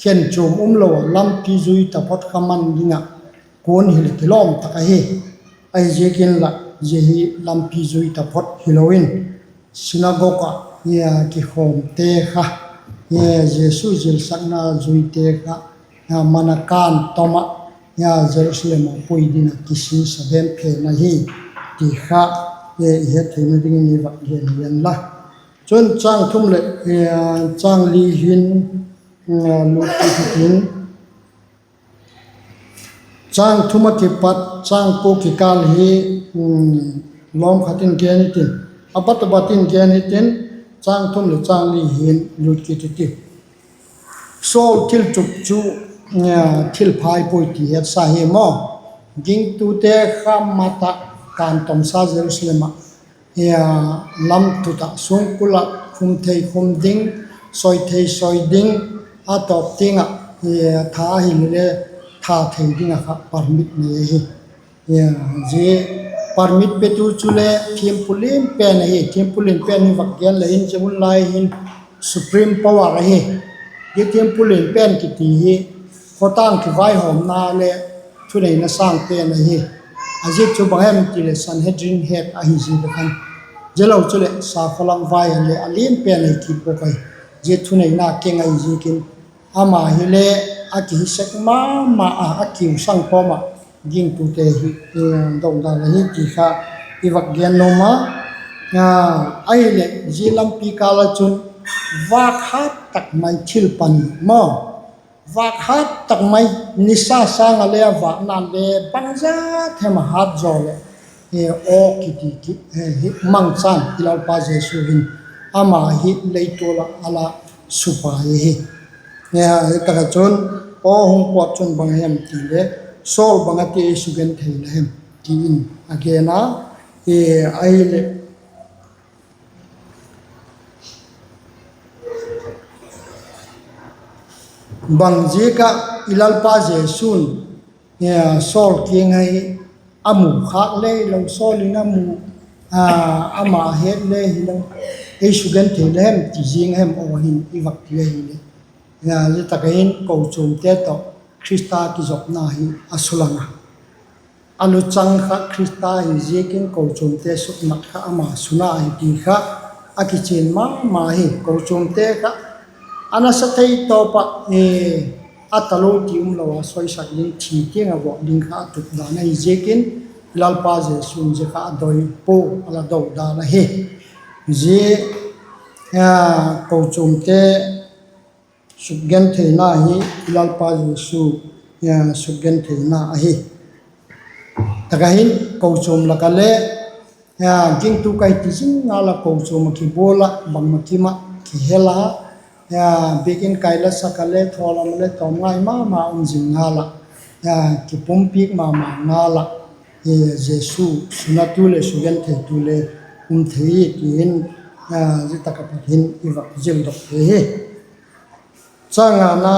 khenchuam umlo ah lampi zui taphot kha man ding ah kuan hileh kilawm tak ahi. Ahiziakin lah zia hi lampi zui taphot hilo in, synagogue ah kikhawmte kha, Jesu zilsakna zuite kha man a kântawm ah Jerusalem ah pui ding ah kisingsa bem phen ahi ti kha i het theina dingin i vak gen hi en la. Chun châng thum leh châng li hin lut kit hitin, châng thum ah kipat châng kua kikâl hi lawm khat in gen hitin, a bat a bat in gen hitin, châng thum leh châng li hin lut kit hiti. Saul thil chuk chu thil phai puai ti hetsa hi maw. Gingtute kha mat ah kântawmsa Jerusalem ah lam thut ah sungkul ah khum thei khum ding, soi thei soi ding, a tawp tiang ah tha ahile tha thei ding ah kha permit nei ahi. Zia permit petu chule thiampu lian pen ahi. Thiampu lian pen hi vak gen le hin zia hun lai hin supreme power ahi. Zia thiampu lian pen kiti hi khawtâng kivaihawmna leh thuneina sâng pen ahi. A ziak chu bang hem ti leh Sanhedrin head ahi ziak a khan. Zialo chuleh sakhaw lam vai a leh a lian pen ahi kit bawk ahi. Zia thuneina keng ahi ziakin ama hile a kihi sek ma ma a, a kiusang kawm ah gingtute hi dodal ahi ti kha i vak gen nuam a. Ahileh zia lampi kâl ah chun vâk hât tak mai thil pani maw, vâk hât tak mai, nisa sâng ah le a vâkna'n le bangza hem a hât zaw leh, aw kiti hi mangchan i Lalpa Jesu hin ama hi leitual ah a la supai ahi. Hi tak ah chun aw hung pawt chun bang hem ti leh Saul bang a ti ei sugenthei la hem? ti in a gen a, ahileh, bang ziak ah i Lalpa Jesu'n Saul kiang ahi a mu khâk le hilo, Saul in a mu, ama het le hilo, ei sugenthei la hem ti ziang hem aw hin i vak ti ahileh, zia tak ah hin kochuamte tawh Khrista kizopna hi a sulang a, a luchang kha Khrista hi ziakin kochuamte sukmat kha ama suna hi ti kha a kichian ma ma hi. Kochuamte kha a nasa thei tawp ah a talo ti umlo a, soisak ding, thi tiang ah vawt ding kha a tup dan ahi ziakin Lalpa Jesu'n zia kha a doi pua, a la do dan ahi. Zia kochuamte sukgentheina hi i Lalpa Jesu sukgentheina ahi. Tak ah hin kochuam lak ah le gingtu ka hi ti zing ngal ah, kochuam ah kibual ah, bangma kim ah kihel a, biakin kai la sak ah le thawlam ah le tawm ngai ma ma um zing ngal ah, kipumpiak ma ma ngal ah, Jesu sunatu leh sugentheitu le um thei hi ti hin, zia tak ah pat hin i vak zildok thei hi. Châng ngana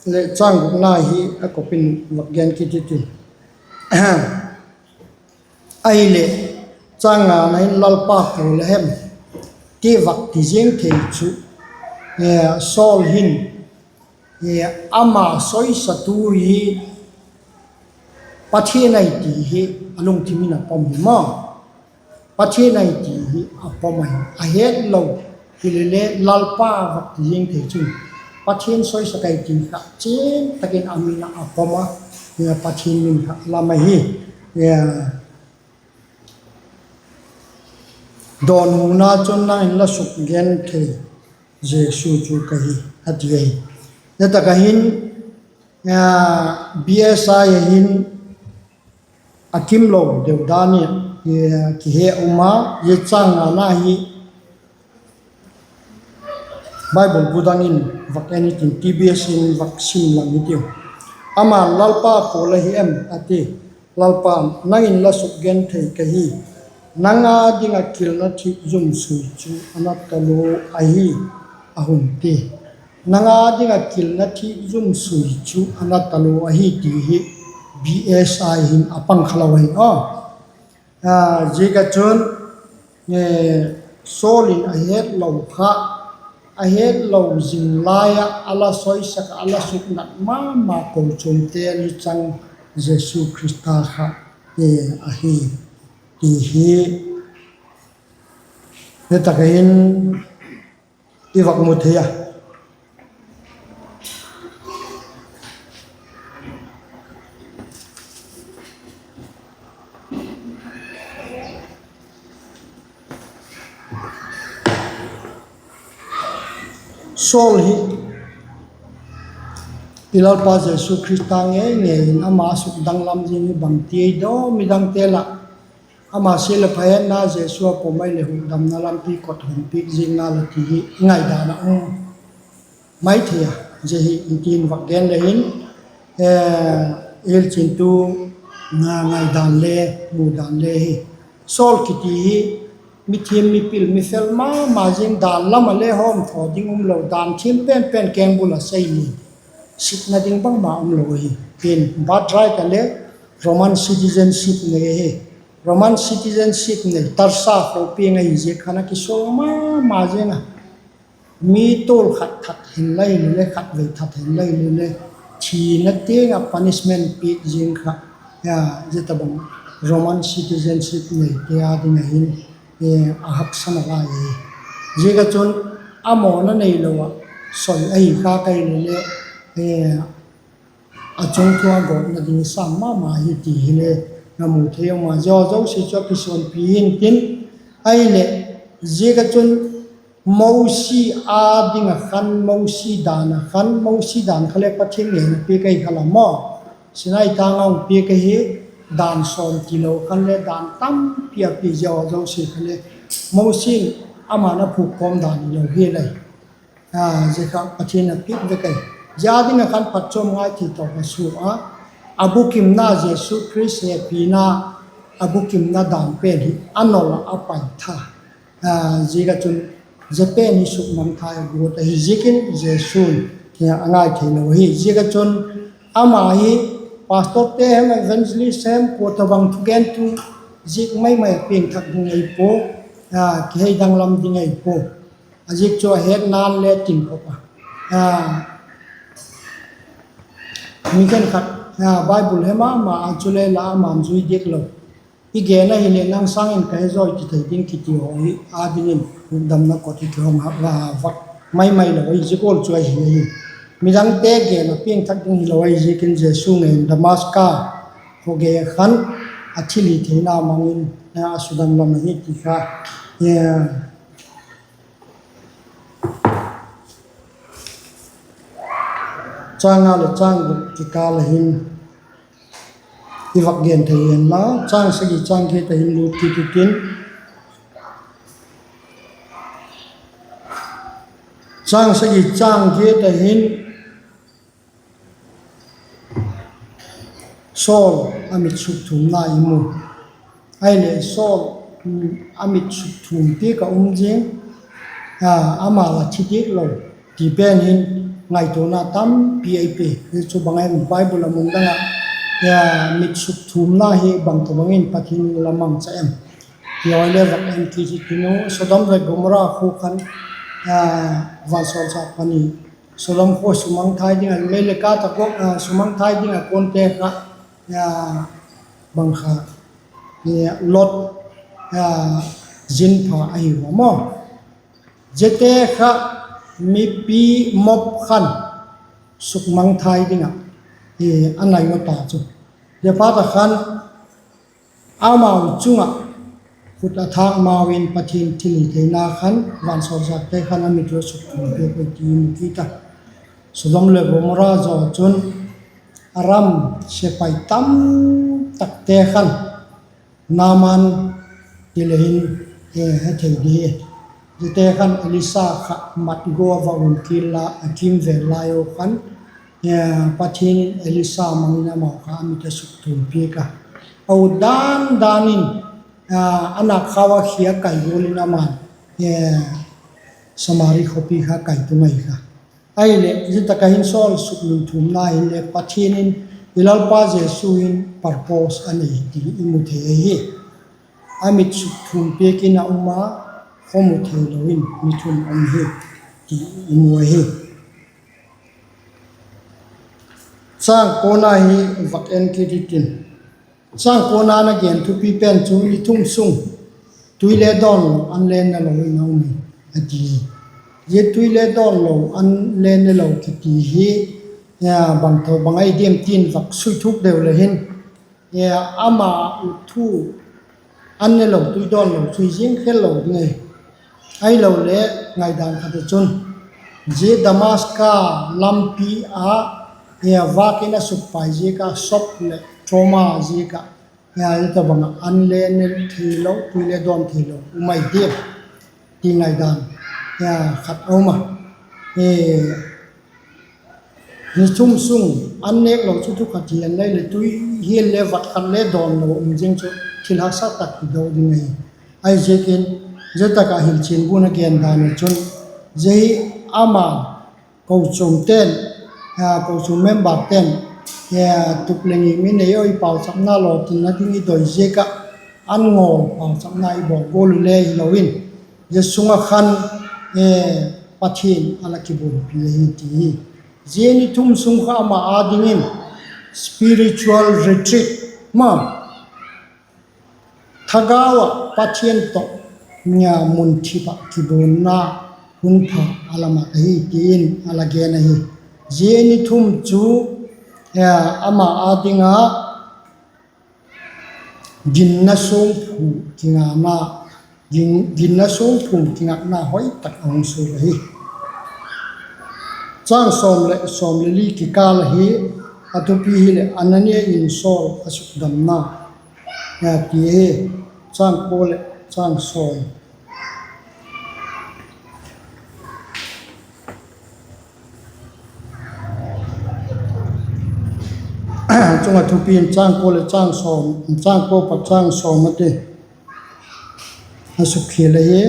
leh châng gukna hi a kop in vak gen kit hitin, ahileh, châng ngana hin Lalpa pawl a hem ti vak ti ziang thei chu, Saul hin ama soisatu hi Pathian ahi ti hi a lungthim in a pom hi maw. Pathian ahi ti hi a pom ahi, a het lo. Hilele Lalpa vak ti ziang thei chun Pathian soisak ahi ti kha chian tak in a min ah a pom a, Pathian min kha lam ahi. Dawnhuna chun, Nang in la sukgenthei Jesu chu ka hi, a ti ahi. Zia tak ah hin BSI a hin a kimlo deu dan in kihe um a, zia châng ngana hi Bible bu dang in vak en hitin, TBS in vak sim lang hitiu. Ama'n, Lalpa pawl ahi em? a ti. Lalpa'n, Nang in la sukgenthei ka hi, nang â ding ah kilna thîk zum sui chu a na talua ahi, a hun ti. Nang â ding ah kilna thîk zum sui chu a na talua ahi ti hi BSI hin a pang kha lo ahi a. Ziak ah chun Saul in a het lo kha, a het lo zing lai ah a la soisak ah, a la suknat ma ma kochuamte luchang Jesu Khrista kha ahi ti hi, hi tak ah hin i vak mu thei a. Saul hi i Lalpa Jesu Khrista ngei ngei in ama sukdanglam zing hi bangti ei daw, midangte lah ama sia leh pha hetna Jesu a pom ai leh hukdamna lampi kot hon piak zing ngal a ti hi i ngaidan ah um mai thei a. Zia hi i tin vak gen le hin, i hilchiantu ngaidan le, mudan le hi, Saul kiti hi mithiam, mipil, mifel ma ma zing, dan lam ah le hawmthaw ding umlo, dan thiam pen pen kengbul ah sei ni, sitna ding bangma umlo ahi. Pen birthright ah le Roman citizenship nei ahi. Roman citizenship nei, Tarsa khawpi a ahi ziak khan a kisual ma ma zing a, mi tual khat that hen lai le le, khatvei that hen lai le le, thina tiang ah punishment piak zing kha, zia tabang Roman citizenship neite â ding ah hin a haksatna lai ahi. Ziak ah chun a mawna neilo ah soi ahi kha ka hi le le, a chungthu a gawtna ding sam ma ma hi ti hile na mu thei um a. Zia zosia chu a kisuanpi hintin, ahileh, ziak ah chun Mosi â ding ah khan, Mosi dan ah khan, Mosi dan kha le Pathian ngen a piak ahi kha la maw. Sinai tâng a hung piak ahi, dan sawm tilo khan le dan tampi a pia, zia zosia kha le Mosi'n ama'n a phûk kawm dan hilo hi le, zia kha Pathian a piak vek ahi. Zia ding ah khan phatchuam ngai thei tawk a sua a, a bukimna, Jesu Khrist hepina, a bukimna dan pen hi a nol ah a pai tha. Ziak ah chun zia pen hi sukmangthai a guat ahi ziakin Jesu'n a ngai theilo ahi. Ziak ah chun ama hi pastorte hem, evangelist hem, kua tawhbang thugentu ziak mai mai a piangthak ding ei pua, kihei danglam ding ei pua. A ziak chu a hetna'n le tin khop a, mi khenkhat Bible he ma ma a, chule la ama'n zui diak lo. I gen ahileh nang sâng in ka he zawi ti thei ding kiti haw hi â dingin hukdamna kot hi kihong vak mai mai lo ahi, zia gual chu ahi ahi. Midangte gen a piangthak ding hilo ahi ziakin Jesu ngei in Damaska khawgei ah khan a thilhitheina mang in a sudamlam ahi ti kha châng nga leh châng guk kikâl a hin i vak gen thei inla, châng sagi châng giat a hin lut kit intin, châng sagi châng giat a hin Saul a mit sukthumna i mu. Ahileh Saul a mit sukthum piak ah um zing, ama la thi diak lo ti pen hin ngaituana tampi ei pe. Hi chu bang em, Bible a mun dang ah mit sukthumna hi bang tawhbang in Pathian la mangcha em ti haw le vak en kit intin u. Sodom leh Gomora khua khan vansawlchâk pani, Sodom khua sumangthai ding ah, mei le ka tak sumangthai ding ah kuante kha bang kha, Lot zin pha ahi ua maw. Ziate kha mipi mop khan sukmangthai ding ah a nai ua ta chu. Ziaphat a khan amau chung ah khut a thâk mau in Pathian thilhitheina khan vansawlchâkte khan a mit ua sukthum piak ui ti i mu kit a. Sodom leh Gomora zaw chun Aram sepai tam takte khan, Naaman ti le hin he thei di hi, ziate khan Elisa kha mat gua va um kit la a kîmvêl lai u khan Pathian in Elisa mang in amau kha a mit a sukthum piak a. A ut dan dan in a nâkkhau a khia kai gual in ama'n Samari khawpi kha kai tung ahi kha. Ahileh zia tak ah hin Saul sukthumna hin le Pathian in, i Lalpa Jesu hin purpose a nei ti i mu thei ahi. A mit sukthum piak in a um a, khawmu theilo in mi thum um hi ti i mu ahi. Châng kuana hi vak en kit intin, châng kuana na gen thupi pen chu ni thum sung tui le dawn lo, an le ne lo in a um hi a ti. Zia tui le dawn lo, an le ne lo kiti hi bang tawhbang ahi diam tin vak suithuk deu le hin, ama ut thu, an ne lo tui dawn lo chu hi zing khel lo ding ahi. Ahilole ngaidan khat ah chun, zia Damaska lampi ah vâk in a sukpai ziak ah, shock leh trauma ziak ah, zia tawhbang ah an le ne theilo, tui le dawn theilo um ahi diam ti ngaidan khat a um a. Ni thum sung an nêk lo chu thu khat hian lai leh tui hial le vat khat le dawn lo um zing chu thil haksa tak hi do ding ahi. Ahiziakin, zia tak ah Hilchianbu'n a gen dan ah chun, zia hi ama kochuamte'n, kochuam memberte'n tup leh ngim i nei u, i pauchapna lawtinna ding i doi ziak ah an ngawl pauchapna i bawl gual u le hilo in, zia sung ah khan Pathian a la kibuanpi ahi ti hi. Zia ni thum sung kha ama â dingin spiritual retreat ma, thagau ah Pathian tawh mun thip ah kibuanna hun pha a la mat ahi ti in a la gen ahi. Zia ni thum chu ama â ding ah ginna sungphu kingakna, gin, ginna sungphu kingakna hoi tak a hung suak ahi. Chang sawm leh sawm le li kikâl ahi. A thupi hileh Anania in Saul a sukdamna, ti ahi. Chang kua leh chang sawm. Chung ah thupi in châng kua leh châng sawm, châng kua pat châng sawm a ti. A sukkhial ahi.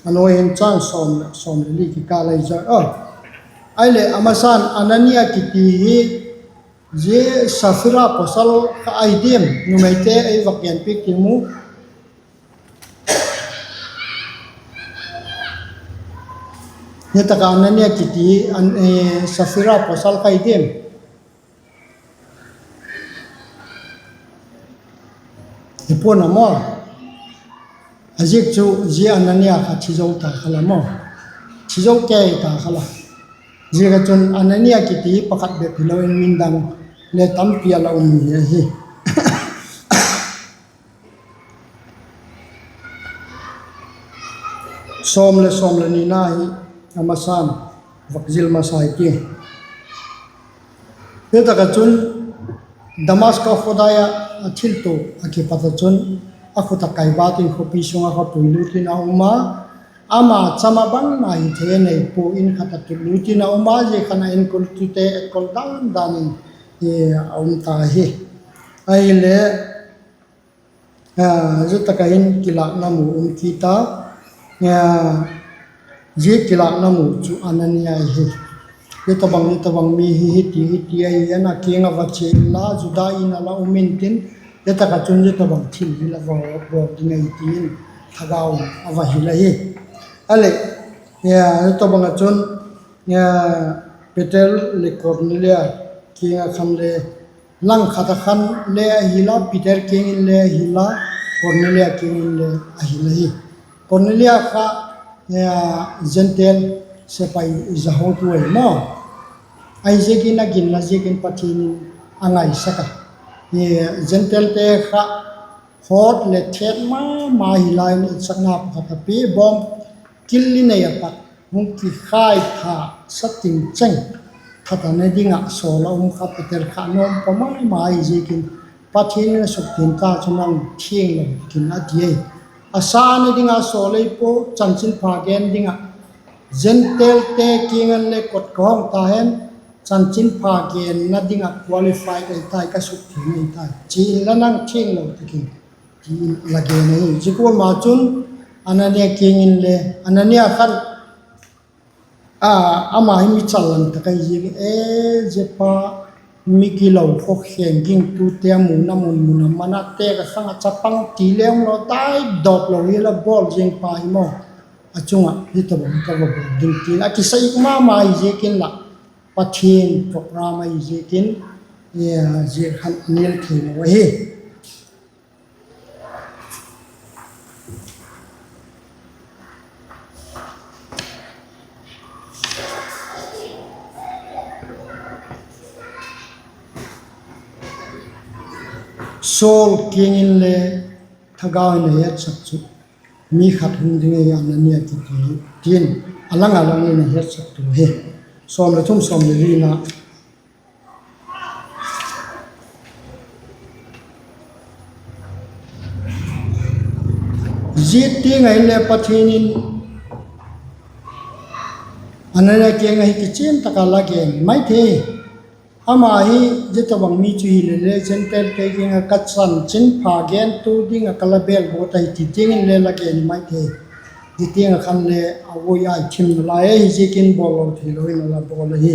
A nuai in châng sawm leh sawm leh li kikâl ahi zaw a. Ahileh a masa'n Anania kiti hi, zia Saphira pawsal kha ahi diam? Numeite ei vak gen piak tiam u. Hi tak ah Anania kiti, Saphira pawsal kha ahi diam? Hi pua'n a maw. A ziak chu zia Anania kha thi zo ta kha la maw. Thi zo kei ta kha la. Ziak ah chun Anania kiti pakhat bep hilo in min dang le tampi a la um hi ahi. Sawm leh sawm leh nina hi a masa'n vak zil masa i ti. Hi tak ah chun Damaska khawdai ah a thiltuak a kipat ah chun a khut a kaibat in khawpi sung ah kha puilut in a um a, ama cham ah bangma hi thei a nei pua in khat ah tutlut in a um a, zia khan a enkoltute enkol dan dan in a um ta hi. Ahileh, zia tak ah hin kilâkna mu um kit a, zia kilâkna mu chu Anania ahi. Hi tawhbang, hi tawhbang mi hi hiti hiti ahi, a kiang ah va chia inla, Juda in ah la um intin, hi tak ah chun zia tawhbang thil hi la bawl ding ahi ti in thagau in a va hil ahi. Ahileh, hi tawhbang ah chun Peter leh Kornelia kiang ah khan le, langkhat ah khan le a hil a, Peter kiang in le a hil a, Kornelia kiang in le a hil ahi. Kornelia kha Gentile sepai zahotu ahi maw. Ahiziakin a ginna ziakin Pathian in a ngaisak a. Gentilete kha hawt leh thet ma ma hi lai in, etsakna pakhat a pia, bawm kil i nei ah pat hung kikhai tha sa ting cheng, that a ne ding ah sawl a um kha Peter kha nuam pa ma ma ahi ziakin, Pathian in a suktin ta chun, nang thianglo kin a ti ai. A sa ne ding a sawl ei pua, chanchinpha gen ding ah Gentilete kiang ah le kot ka hawng ta hen, chanchinpha genna ding ah qualified ei tai, ka suktin ei tai, chi inla nang thianglo tak in, ti in la gen ahi. Zia gual ma chun Anania kiang in le, Anania khan ama hi mi challan tak ahi ziakin, e, zia pa, mi gilo khawkheng gingtute a muna mun mun a man a, tek a khang ah chapang ti le um lo, tai dawp lo hi la bawl zing pa hi maw. A chung ah hi tawhbang ka va bawl ding tin a kisai ma ma hi ziakin lah, Pathian program ahi ziakin, zia khan a nial theilo ahi. Saul kiang in le thagau in a hetsak chu, mi khat hung ding ahi, Anania kiti, tin a lang a lang in a hetsaktu hi. Sawm leh thum, sawm leh lina. Zia tiang ah inle Pathian in Anania kiang ah hi kichian tak a la gen mai thei. Ama hi zia tawhbang mi chu hile le, Gentilete kiang ah ka chanchinpha gentu ding ah ka la bêl guat ahi ti tiang in le la gen mai thei. Zia tiang ah khan le a uai ai thim nalai ahi ziakin bawl lo theilo in a la bawl ahi.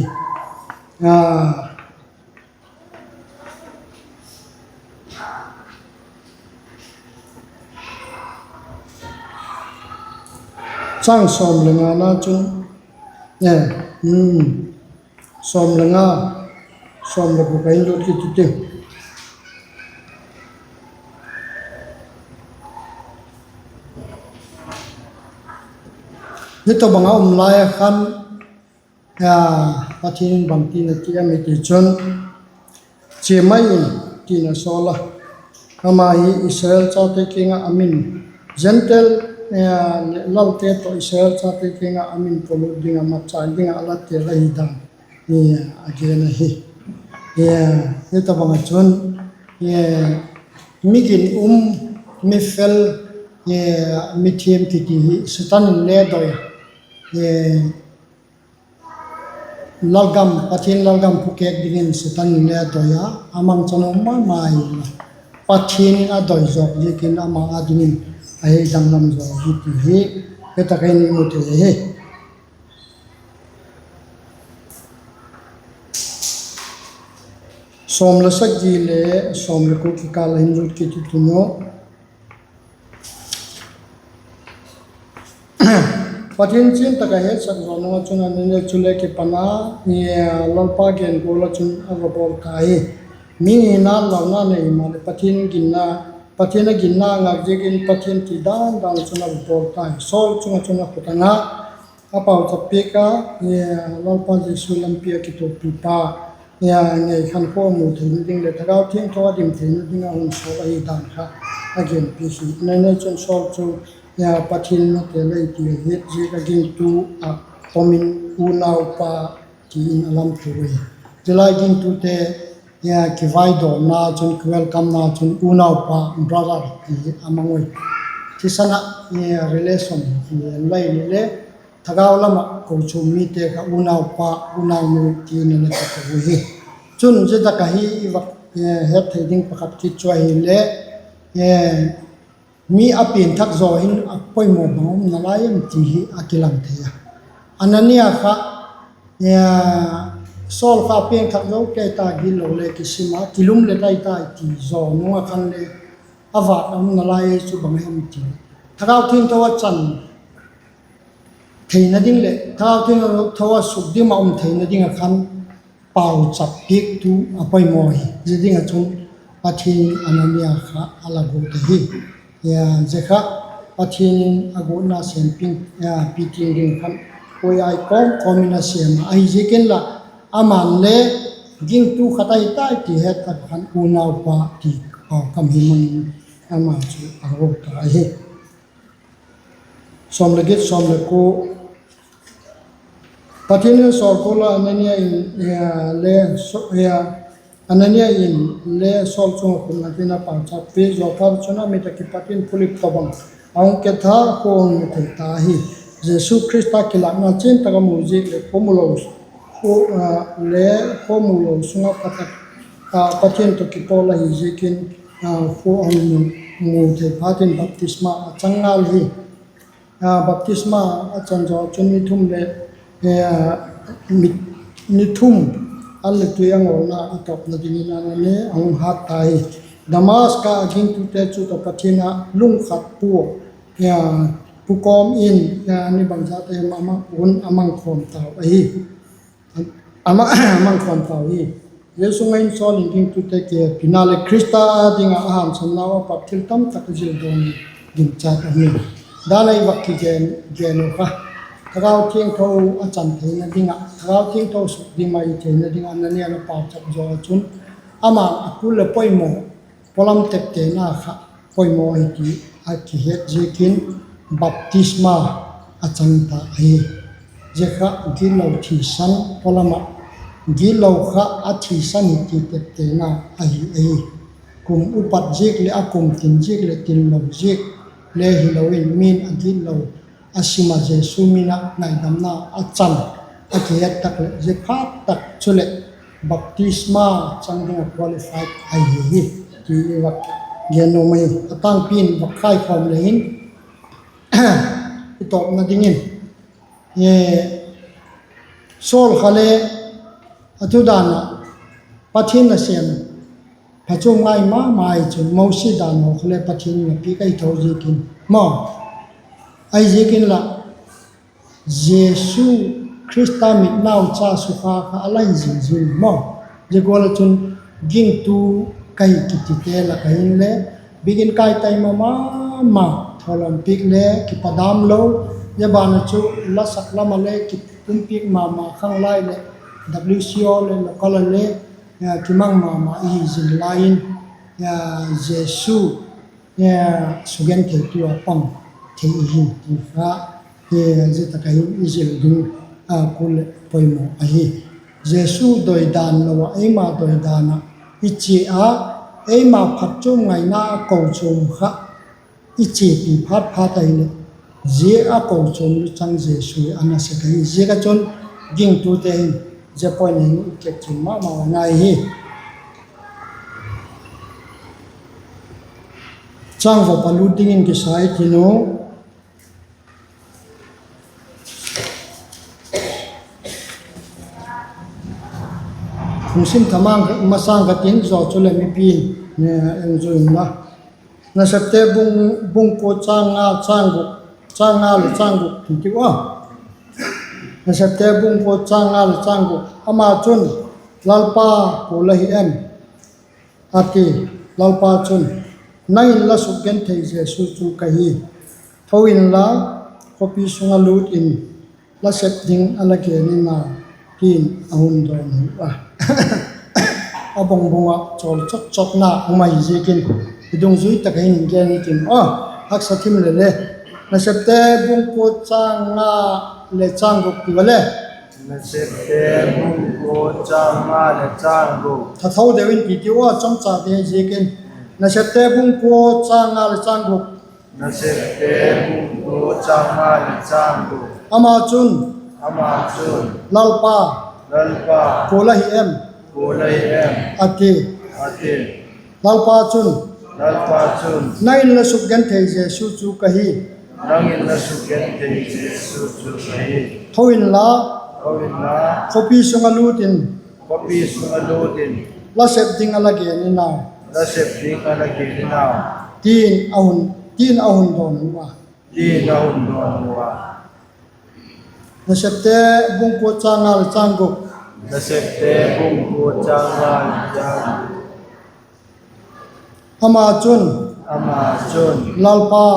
Chang sawm le ngana chun, sawm le nga, sawm le guk a hin lut kit u ti. Hi tawhbang a um lai a khan, Pathian in bangtin a ti em i ti chun, chia mai in, tin a sawl a. Ama hi Israel chate kiang ah a min, Gentile leh lalte tawh Israel chate kiang ah a min pawlut ding ah, matchâk ding ah a la tel ahi dan a gen ahi. Hi tawhbang ah chun, mi ginum, mi fel, mi thiam kiti hi Setan in le doi a. Lalgam, Pathian lalgam phukêk dingin Setan in le a doi a, a mangchan um ma ma a, Pathian in a doi zawk ziakin ama â dingin a hei danglam zaw hi ti hi, he tak ah hin i mu thei ahi. Sawm le sagi le sawm le kua kikâl a hin lut kit i tiu. Pathian chian tak ah hetsak zaw nung ah chun Anania chu le kipan a, Lalpa gen gual ah chun a va bawl ta hi. Mi hina launa nei maleh Pathian a ginna ngâk ziakin Pathian ti dan dan ah chun a va bawl ta hi. Saul chung ah chun a khut a nga, a pauchap piak a, Lalpa Jesu lampi ah kituakpipa ngei khankhua mu theina ding leh Thagau Thiangtho a dim theina ding ah hun sawl ahi dan kha a genpiak hi. Anania chun Saul chu Pathian in a tel ahi ti a het ziak ah gingtu ah pawm in unaupa ti in a lamtu ahi. Zia lai gingtute kivaidawna chun, kiwelcomena chun unaupa, brother ti a mang ui. Thisan ah relation hi en lai ni le, thagau lam ah kochuam mite kha unaupa, unaunu ti in a la ti u hi. Chun zia tak ah hi i va het thei ding pakhat kit chu ahile, mi a piangthak zaw hin a poimaw bang um nalai em ti hi a kilang thei a. Anania kha Saul kha a piangthak zo kei ta, gitlo le kisim a, kilum le tai tai ti zaw nung ah khan le a vâk a um nalai chu bang hem ti, Thagau Thiangtho a chan theina ding leh Thagau Thiangtho a sukdim ah um theina ding ah khan pauchap piaktu a poimaw hi. Zia ding ah chun Pathian in Anania kha a la guat ahi. Zia kha Pathian in a guatna sêm piak, piting ding khan puai ai kawm kawm in a sêm a, ahiziakin lah ama'n le gingtu khat ahi tai ti het tak khan unaupa ti pau kam hi mang in ama chu a guat ta ahi. Sawm le giat, sawm le kua. Pathian in Saul kual ah Anania in le, Anania in le Saul chung ah khut ngatin a pauchap piak zaw phat chun a mit ah kipat in Philip tawhbang a hung ketha, khua a hung mu thei ta hi. Jesu Khrista kilâkna chian tak a mu ziak leh khua mu lo, le khua mu lo sung ah pha tak ah Pathian tawh kipawl ahi ziakin, khua a hung mu thei phat in baptisma a chang ngal hi. Baptisma a chan zaw chun ni thum le, ni thum an le tui a ngawlna a tawpna dingin Anania a hung hât ta hi. Damaska a gingtute chu tawh Pathian ah lungkhat pua, pukawm in, ni bangzat em a hun a mang khawm tau ahi. A mang khawm tau hi. Zia sung ah hin Saul in gingtute kihepina leh Khrista â ding ah a hangsan nau a pat thil tamtak a zil dawn ginchat ahi. Dan ah i va kigen gen u kha, Thagau Thiangtho a chan theina ding ah, Thagau Thiangtho sukdim ah i theina ding ah Anania a pauchap zaw ah chun, ama'n a kul leh poimaw, pawlam teptena kha poimaw hi ti a kihet ziakin baptisma a chang ta ahi. Zia kha gitlo thisan pawlam ah, gitlo kha a thisan hi ti teptena ahi ahi. Kum upat ziak leh a kum tin ziak leh tin lo ziak le hilo in, mi'n a gitlo a sim ah Jesu min ah ngaidamna a chan a kihet tak leh zia phat tak chuleh baptisma chang ding ah qualified ahi hi ti i va gen nuam ahi. A tângpi in va khaikhawm le hin, i tawpna dingin, Saul kha le a thu dan ah Pathian nasêm phachuam ngai ma ma i chun, Mosi dan haw kha le Pathian in a piak ahi tho ziakin maw, ahiziakin lah Jesu Khrista mitnaucha sukha kha a la hi zing zing maw. Zia gual ah chun gingtu ka hi kitite lak ah hinle biakin kai tai ma ma ma, thawlawm piak le kipadam lo, zia ban ah chu lasak lam ah le kipumpiak ma ma, khanglai leh W C O leh local ah le kimang ma ma i hi zing lai in, Jesu sugentheitu a pang thei i hi ti kha zia tak ah hin i zil ding a kul leh poimaw ahi. Jesu doidan lo ah eima doidan ah i chia a, eima phatchuam ngaina a kochuam kha i chiapi phat phat ahileh, zia a kochuam luchang Jesu a nasep ahi. Ziak ah chun gingtute hin Zia point hin i kekching ma ma ngai hi. Changvop a lut dingin kisa i tin u. Lungsim thamang masang ka tin zaw chuleh mipi'n en zui inla. Nasepte bung, bung kua châng nga, châng guk, châng nga leh châng guk ti tiu a. Nasepte bung kua châng nga leh châng guk. Ama chun, Lalpa, kua la hi em? a ti. Lalpa chun, Nang in la sukgenthei Jesu chu ka hi. Tho inla, khawpi sung ah lût in, la sep ding a la gen in a, ti'n a hun dawnhu a. A bang bang ah chawl chot chotna um ahi ziakin, i dungzui tak ah hin gen i tin a, haksa thim le le. Nasepte bung kua châng nga leh châng guk ti a le. Nasepte bung kua châng nga leh châng guk. Thatho deu in ti tiu a, chamcha te ziakin. Nasepte bung kua châng nga leh châng guk. Nasepte bung kua châng nga leh châng guk. Ama chun, ama chun, Lalpa, Lalpa, kua la hi em? kua la hi em? a ti. a ti. Lalpa chun, Lalpa chun, Nang in la sukgenthei Jesu chu ka hi. Nang in la sukgenthei Jesu chu ka hi. Tho inla, tho inla, khawpi sung ah lût in, khawpi sung ah lût in, la sep ding a la gen in a, la sep ding a la gen in a, ti'n a hun, ti'n a hun dawnhu a. ti'n a hun dawnhu a. Nasepte bung kua châng nga leh châng guk. Nasepte bung kua châng nga leh châng guk. Ama chun, ama chun, Lalpa,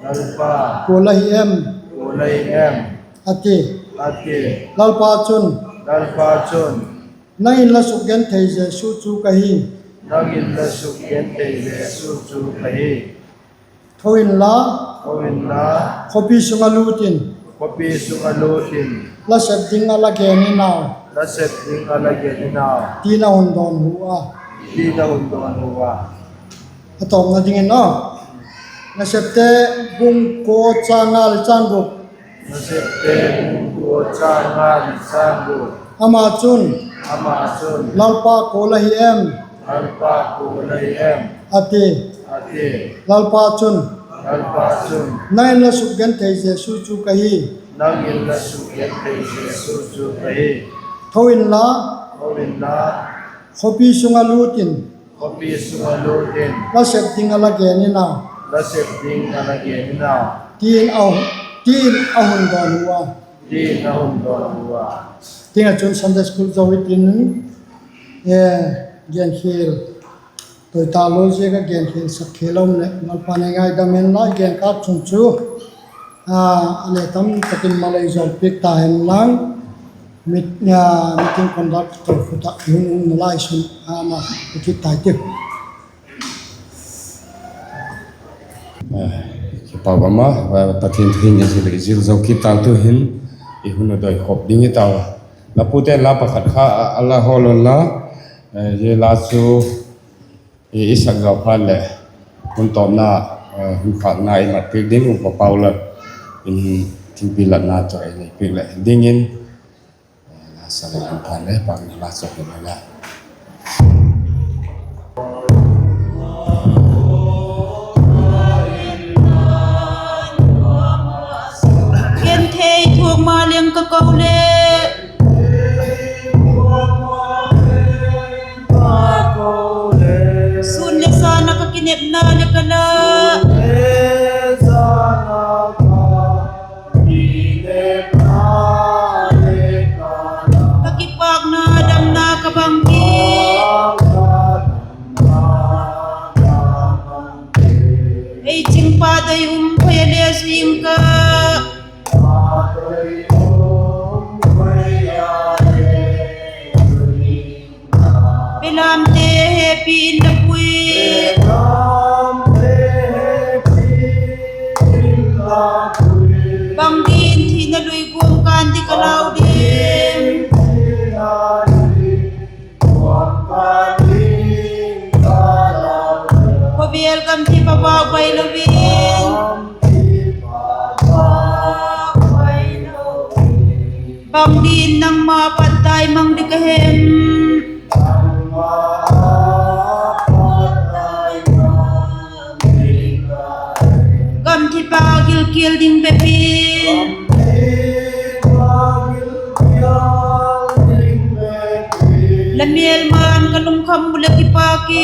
Lalpa, kua la hi em? kua la hi em? a ti. a ti. Lalpa chun, Lalpa chun, Nang in la sukgenthei Jesu chu ka hi. Nang in la sukgenthei Jesu chu ka hi. Tho inla, tho inla, khawpi sung ah lût in, khawpi sung ah lût in, la sep ding a la gen in a, la sep ding a la gen in a, ti'n a hun dawnhu a. ti'n a hun dawnhu a. A tawpna dingin aw, Nasepte bung kua châng nga leh châng guk. Nasepte bung kua châng nga leh châng guk. Ama chun, ama chun, Lalpa, kua la hi em? Lalpa, kua la hi em? a ti. a ti. Lalpa chun, Lalpa chun, Nang in la sukgenthei Jesu chu ka hi. Nang in la sukgenthei Jesu chu ka hi. Tho inla, tho inla, khawpi sung ah lût in, khawpi sung ah lût in, la sep ding a la gen in a, la sep ding a la gen in a, ti'n a, ti'n a hun dawnhu a. ti'n a hun dawnhu a. Tiang ah chun Sunday School zo i tin, e, genkhial toi ta lo ziak ah genkhialsak khial a um leh Lalpa'n ei ngaidam hen la, i genkâk chung chu, a, a le tam tak in malei zawl piak ta hen lang, meeting conductor khut ah i hun umna lai sun, a, ama i kit tai tiu. Kipak um a, Pathian thu hin i zil, i zil zo kit tau, tu'hin i hun a doikhop ding i tau a. La pute'n la pakhat kha a la hawl unla, zia la chu i sak zo phat leh hun tawpna, hun khâkna i mat piak ding uh, Upa Paula in thingpi latna chu ei nei piak leh dingin, la sa leh an phan le pâkna la chu hi la. Genthei thuak ma leng ka ko le, sûn leh zan ah ka kinepna le ka la, ka kipâkna damna ka bang hi. Ei chingpa doi um khoi a le zui ing ka, belamte hepi in la pui, bang din thina lui kuang kân di ka lau ding. Khawvel gamthip a vâk bai lo in, bang din nangma pat tai mang ding ka em? Gamthip a gilkial ding bep in, la mêlma'n ka lungkham u leh kipak in,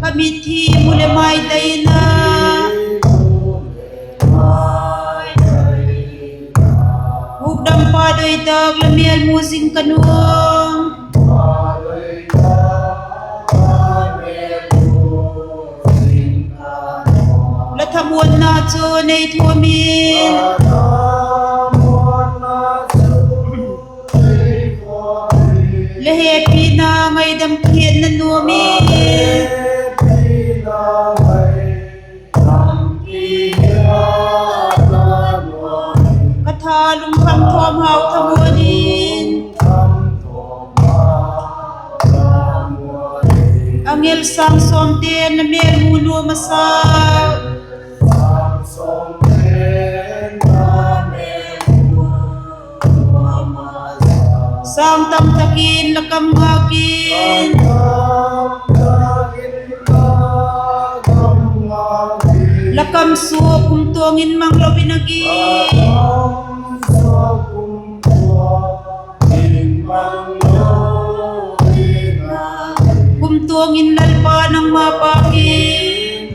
ka mitthi mu leh maitai in a, hukdampa doi tak la mêl mu zing ka nuam. La thamuanna chu nei thuam in, la hepina ngaidam kihiatna nuam in, ka tha lungkham thawm hau thamuan in, angel sâng sawmte'n la mêl mu nuam a sa, sâng tam tak in la kam ngak in, la kam suak kumtuang in mang lo in a gi, kumtuang in Lalpa nangma pâk in.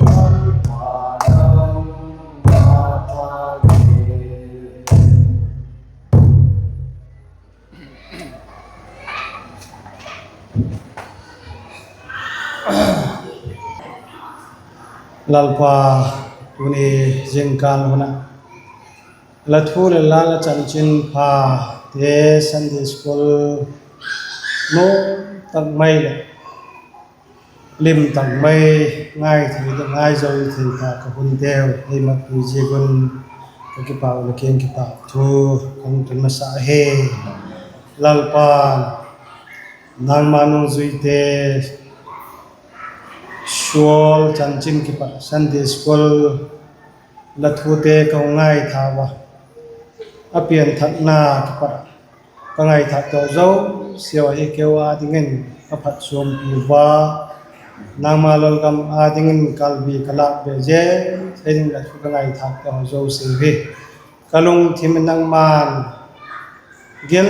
Lalpa, tuni zingkal hun ah la thu leh la, la chanchinphate Sunday School nuam tak mai leh lim tak mai ngaithei, ngaizawithei tak ka hunteu ei mat pui ziak un ka kipâk leh kiang kipâk thu ka hung tun masa ahi. Lalpa, nangma nungzuite sual chanchin kipat Sunday School la thute ka hung ngaithâk ua, a pianthakna kipat ah ka ngaithâk tawh zosia hi keu â dingin ka phatchuampi ua, nangma lalgam â dingin kalbi ka lâk be zel thei ding la thu ka ngaithâk tawh zosia hi ka lungthim in nangma'n gil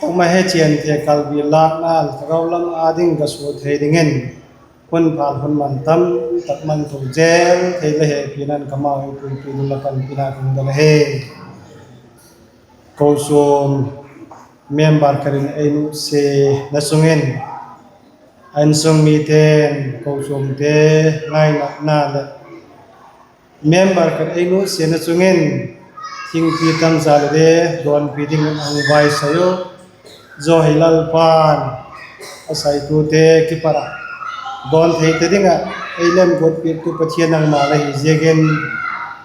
tak mai he chian thei kalbi lâkna thagau lam â ding ka sua thei dingin hun pha hun man tam tak man tho zel thei la hepina'n ka mau ei puipi ding la panpina ka hung don ahi. Kochuam member khat in ei nutsiatna chung in, a insung mite'n kochuamte ngainatna leh member khat ei nutsiatna chung in thingpi tamza le dawnpi dingin a hung vaisai u. Zia hi Lalpa'n a saitute kipat ah dawn thei ta ding ah ei lemguat piaktu Pathian nangma la hi ziakin,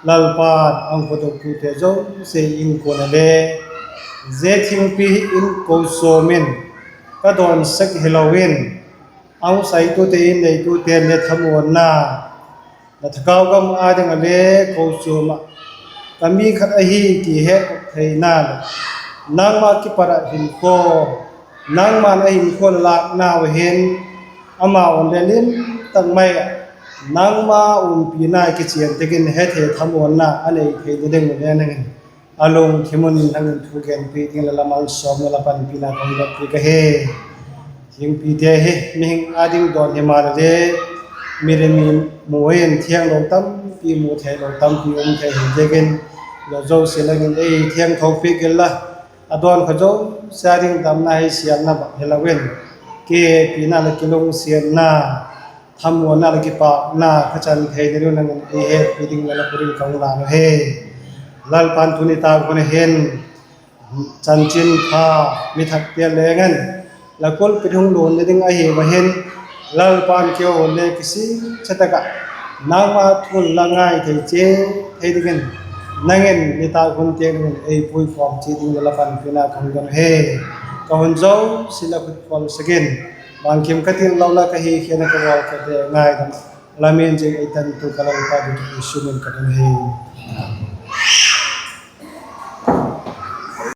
Lalpa'n a hung khawdoktute zosia inkuan ah le zia thingpi in kochuam in ka dawn sek hilo in, a hung saitute in neitute'n le thamuanna, la thagau gam â ding ah le kochuam ah ka mi khat ahi ti het theina leh nangma kipat ah hinkhua, nangma'n a hinkhua la lâknau hin amau'n le lim tak mai ah nangma umpina kichian tak in hethei thamuanna a nei theina ding u le nang in a lungthim un nang in thu genpi ding la la malsawmna la panpina ka hung don piak ahi. Thingpite hi mihing â ding dawn himaleh le, mi le mi mu in thianglo tampi mu theilo tampi um thei hi ziakin, la zosia lang in ei thiangtho piak inla, a dawn kha zosia ding damna hi sialna bang hilo in, kihepina leh kilungsiatna, thamuanna leh kipâkna ka chan theina ding un nang in ei hetpi ding la la khut in ka hung lân uhi. Lalpa'n tuni tâk hun a hin chanchinpha mi thakte leng in la pulpit hung luanna ding ahi ua hin, Lalpa'n keihaw le kisikcha tak ah nangma thu la ngai thei chiat thei dingin, nang in nitâk hun tiang dingin ei puikhawm chiat ding la la panpina ka hung don uhi. Ka hun zosia la khut khawl sek in, bangkim ka til lo la ka hikhiatna ka bawl ka te ngaidam Lam en zing ei tantu ka Lalpa ding Jesu min ka don hi.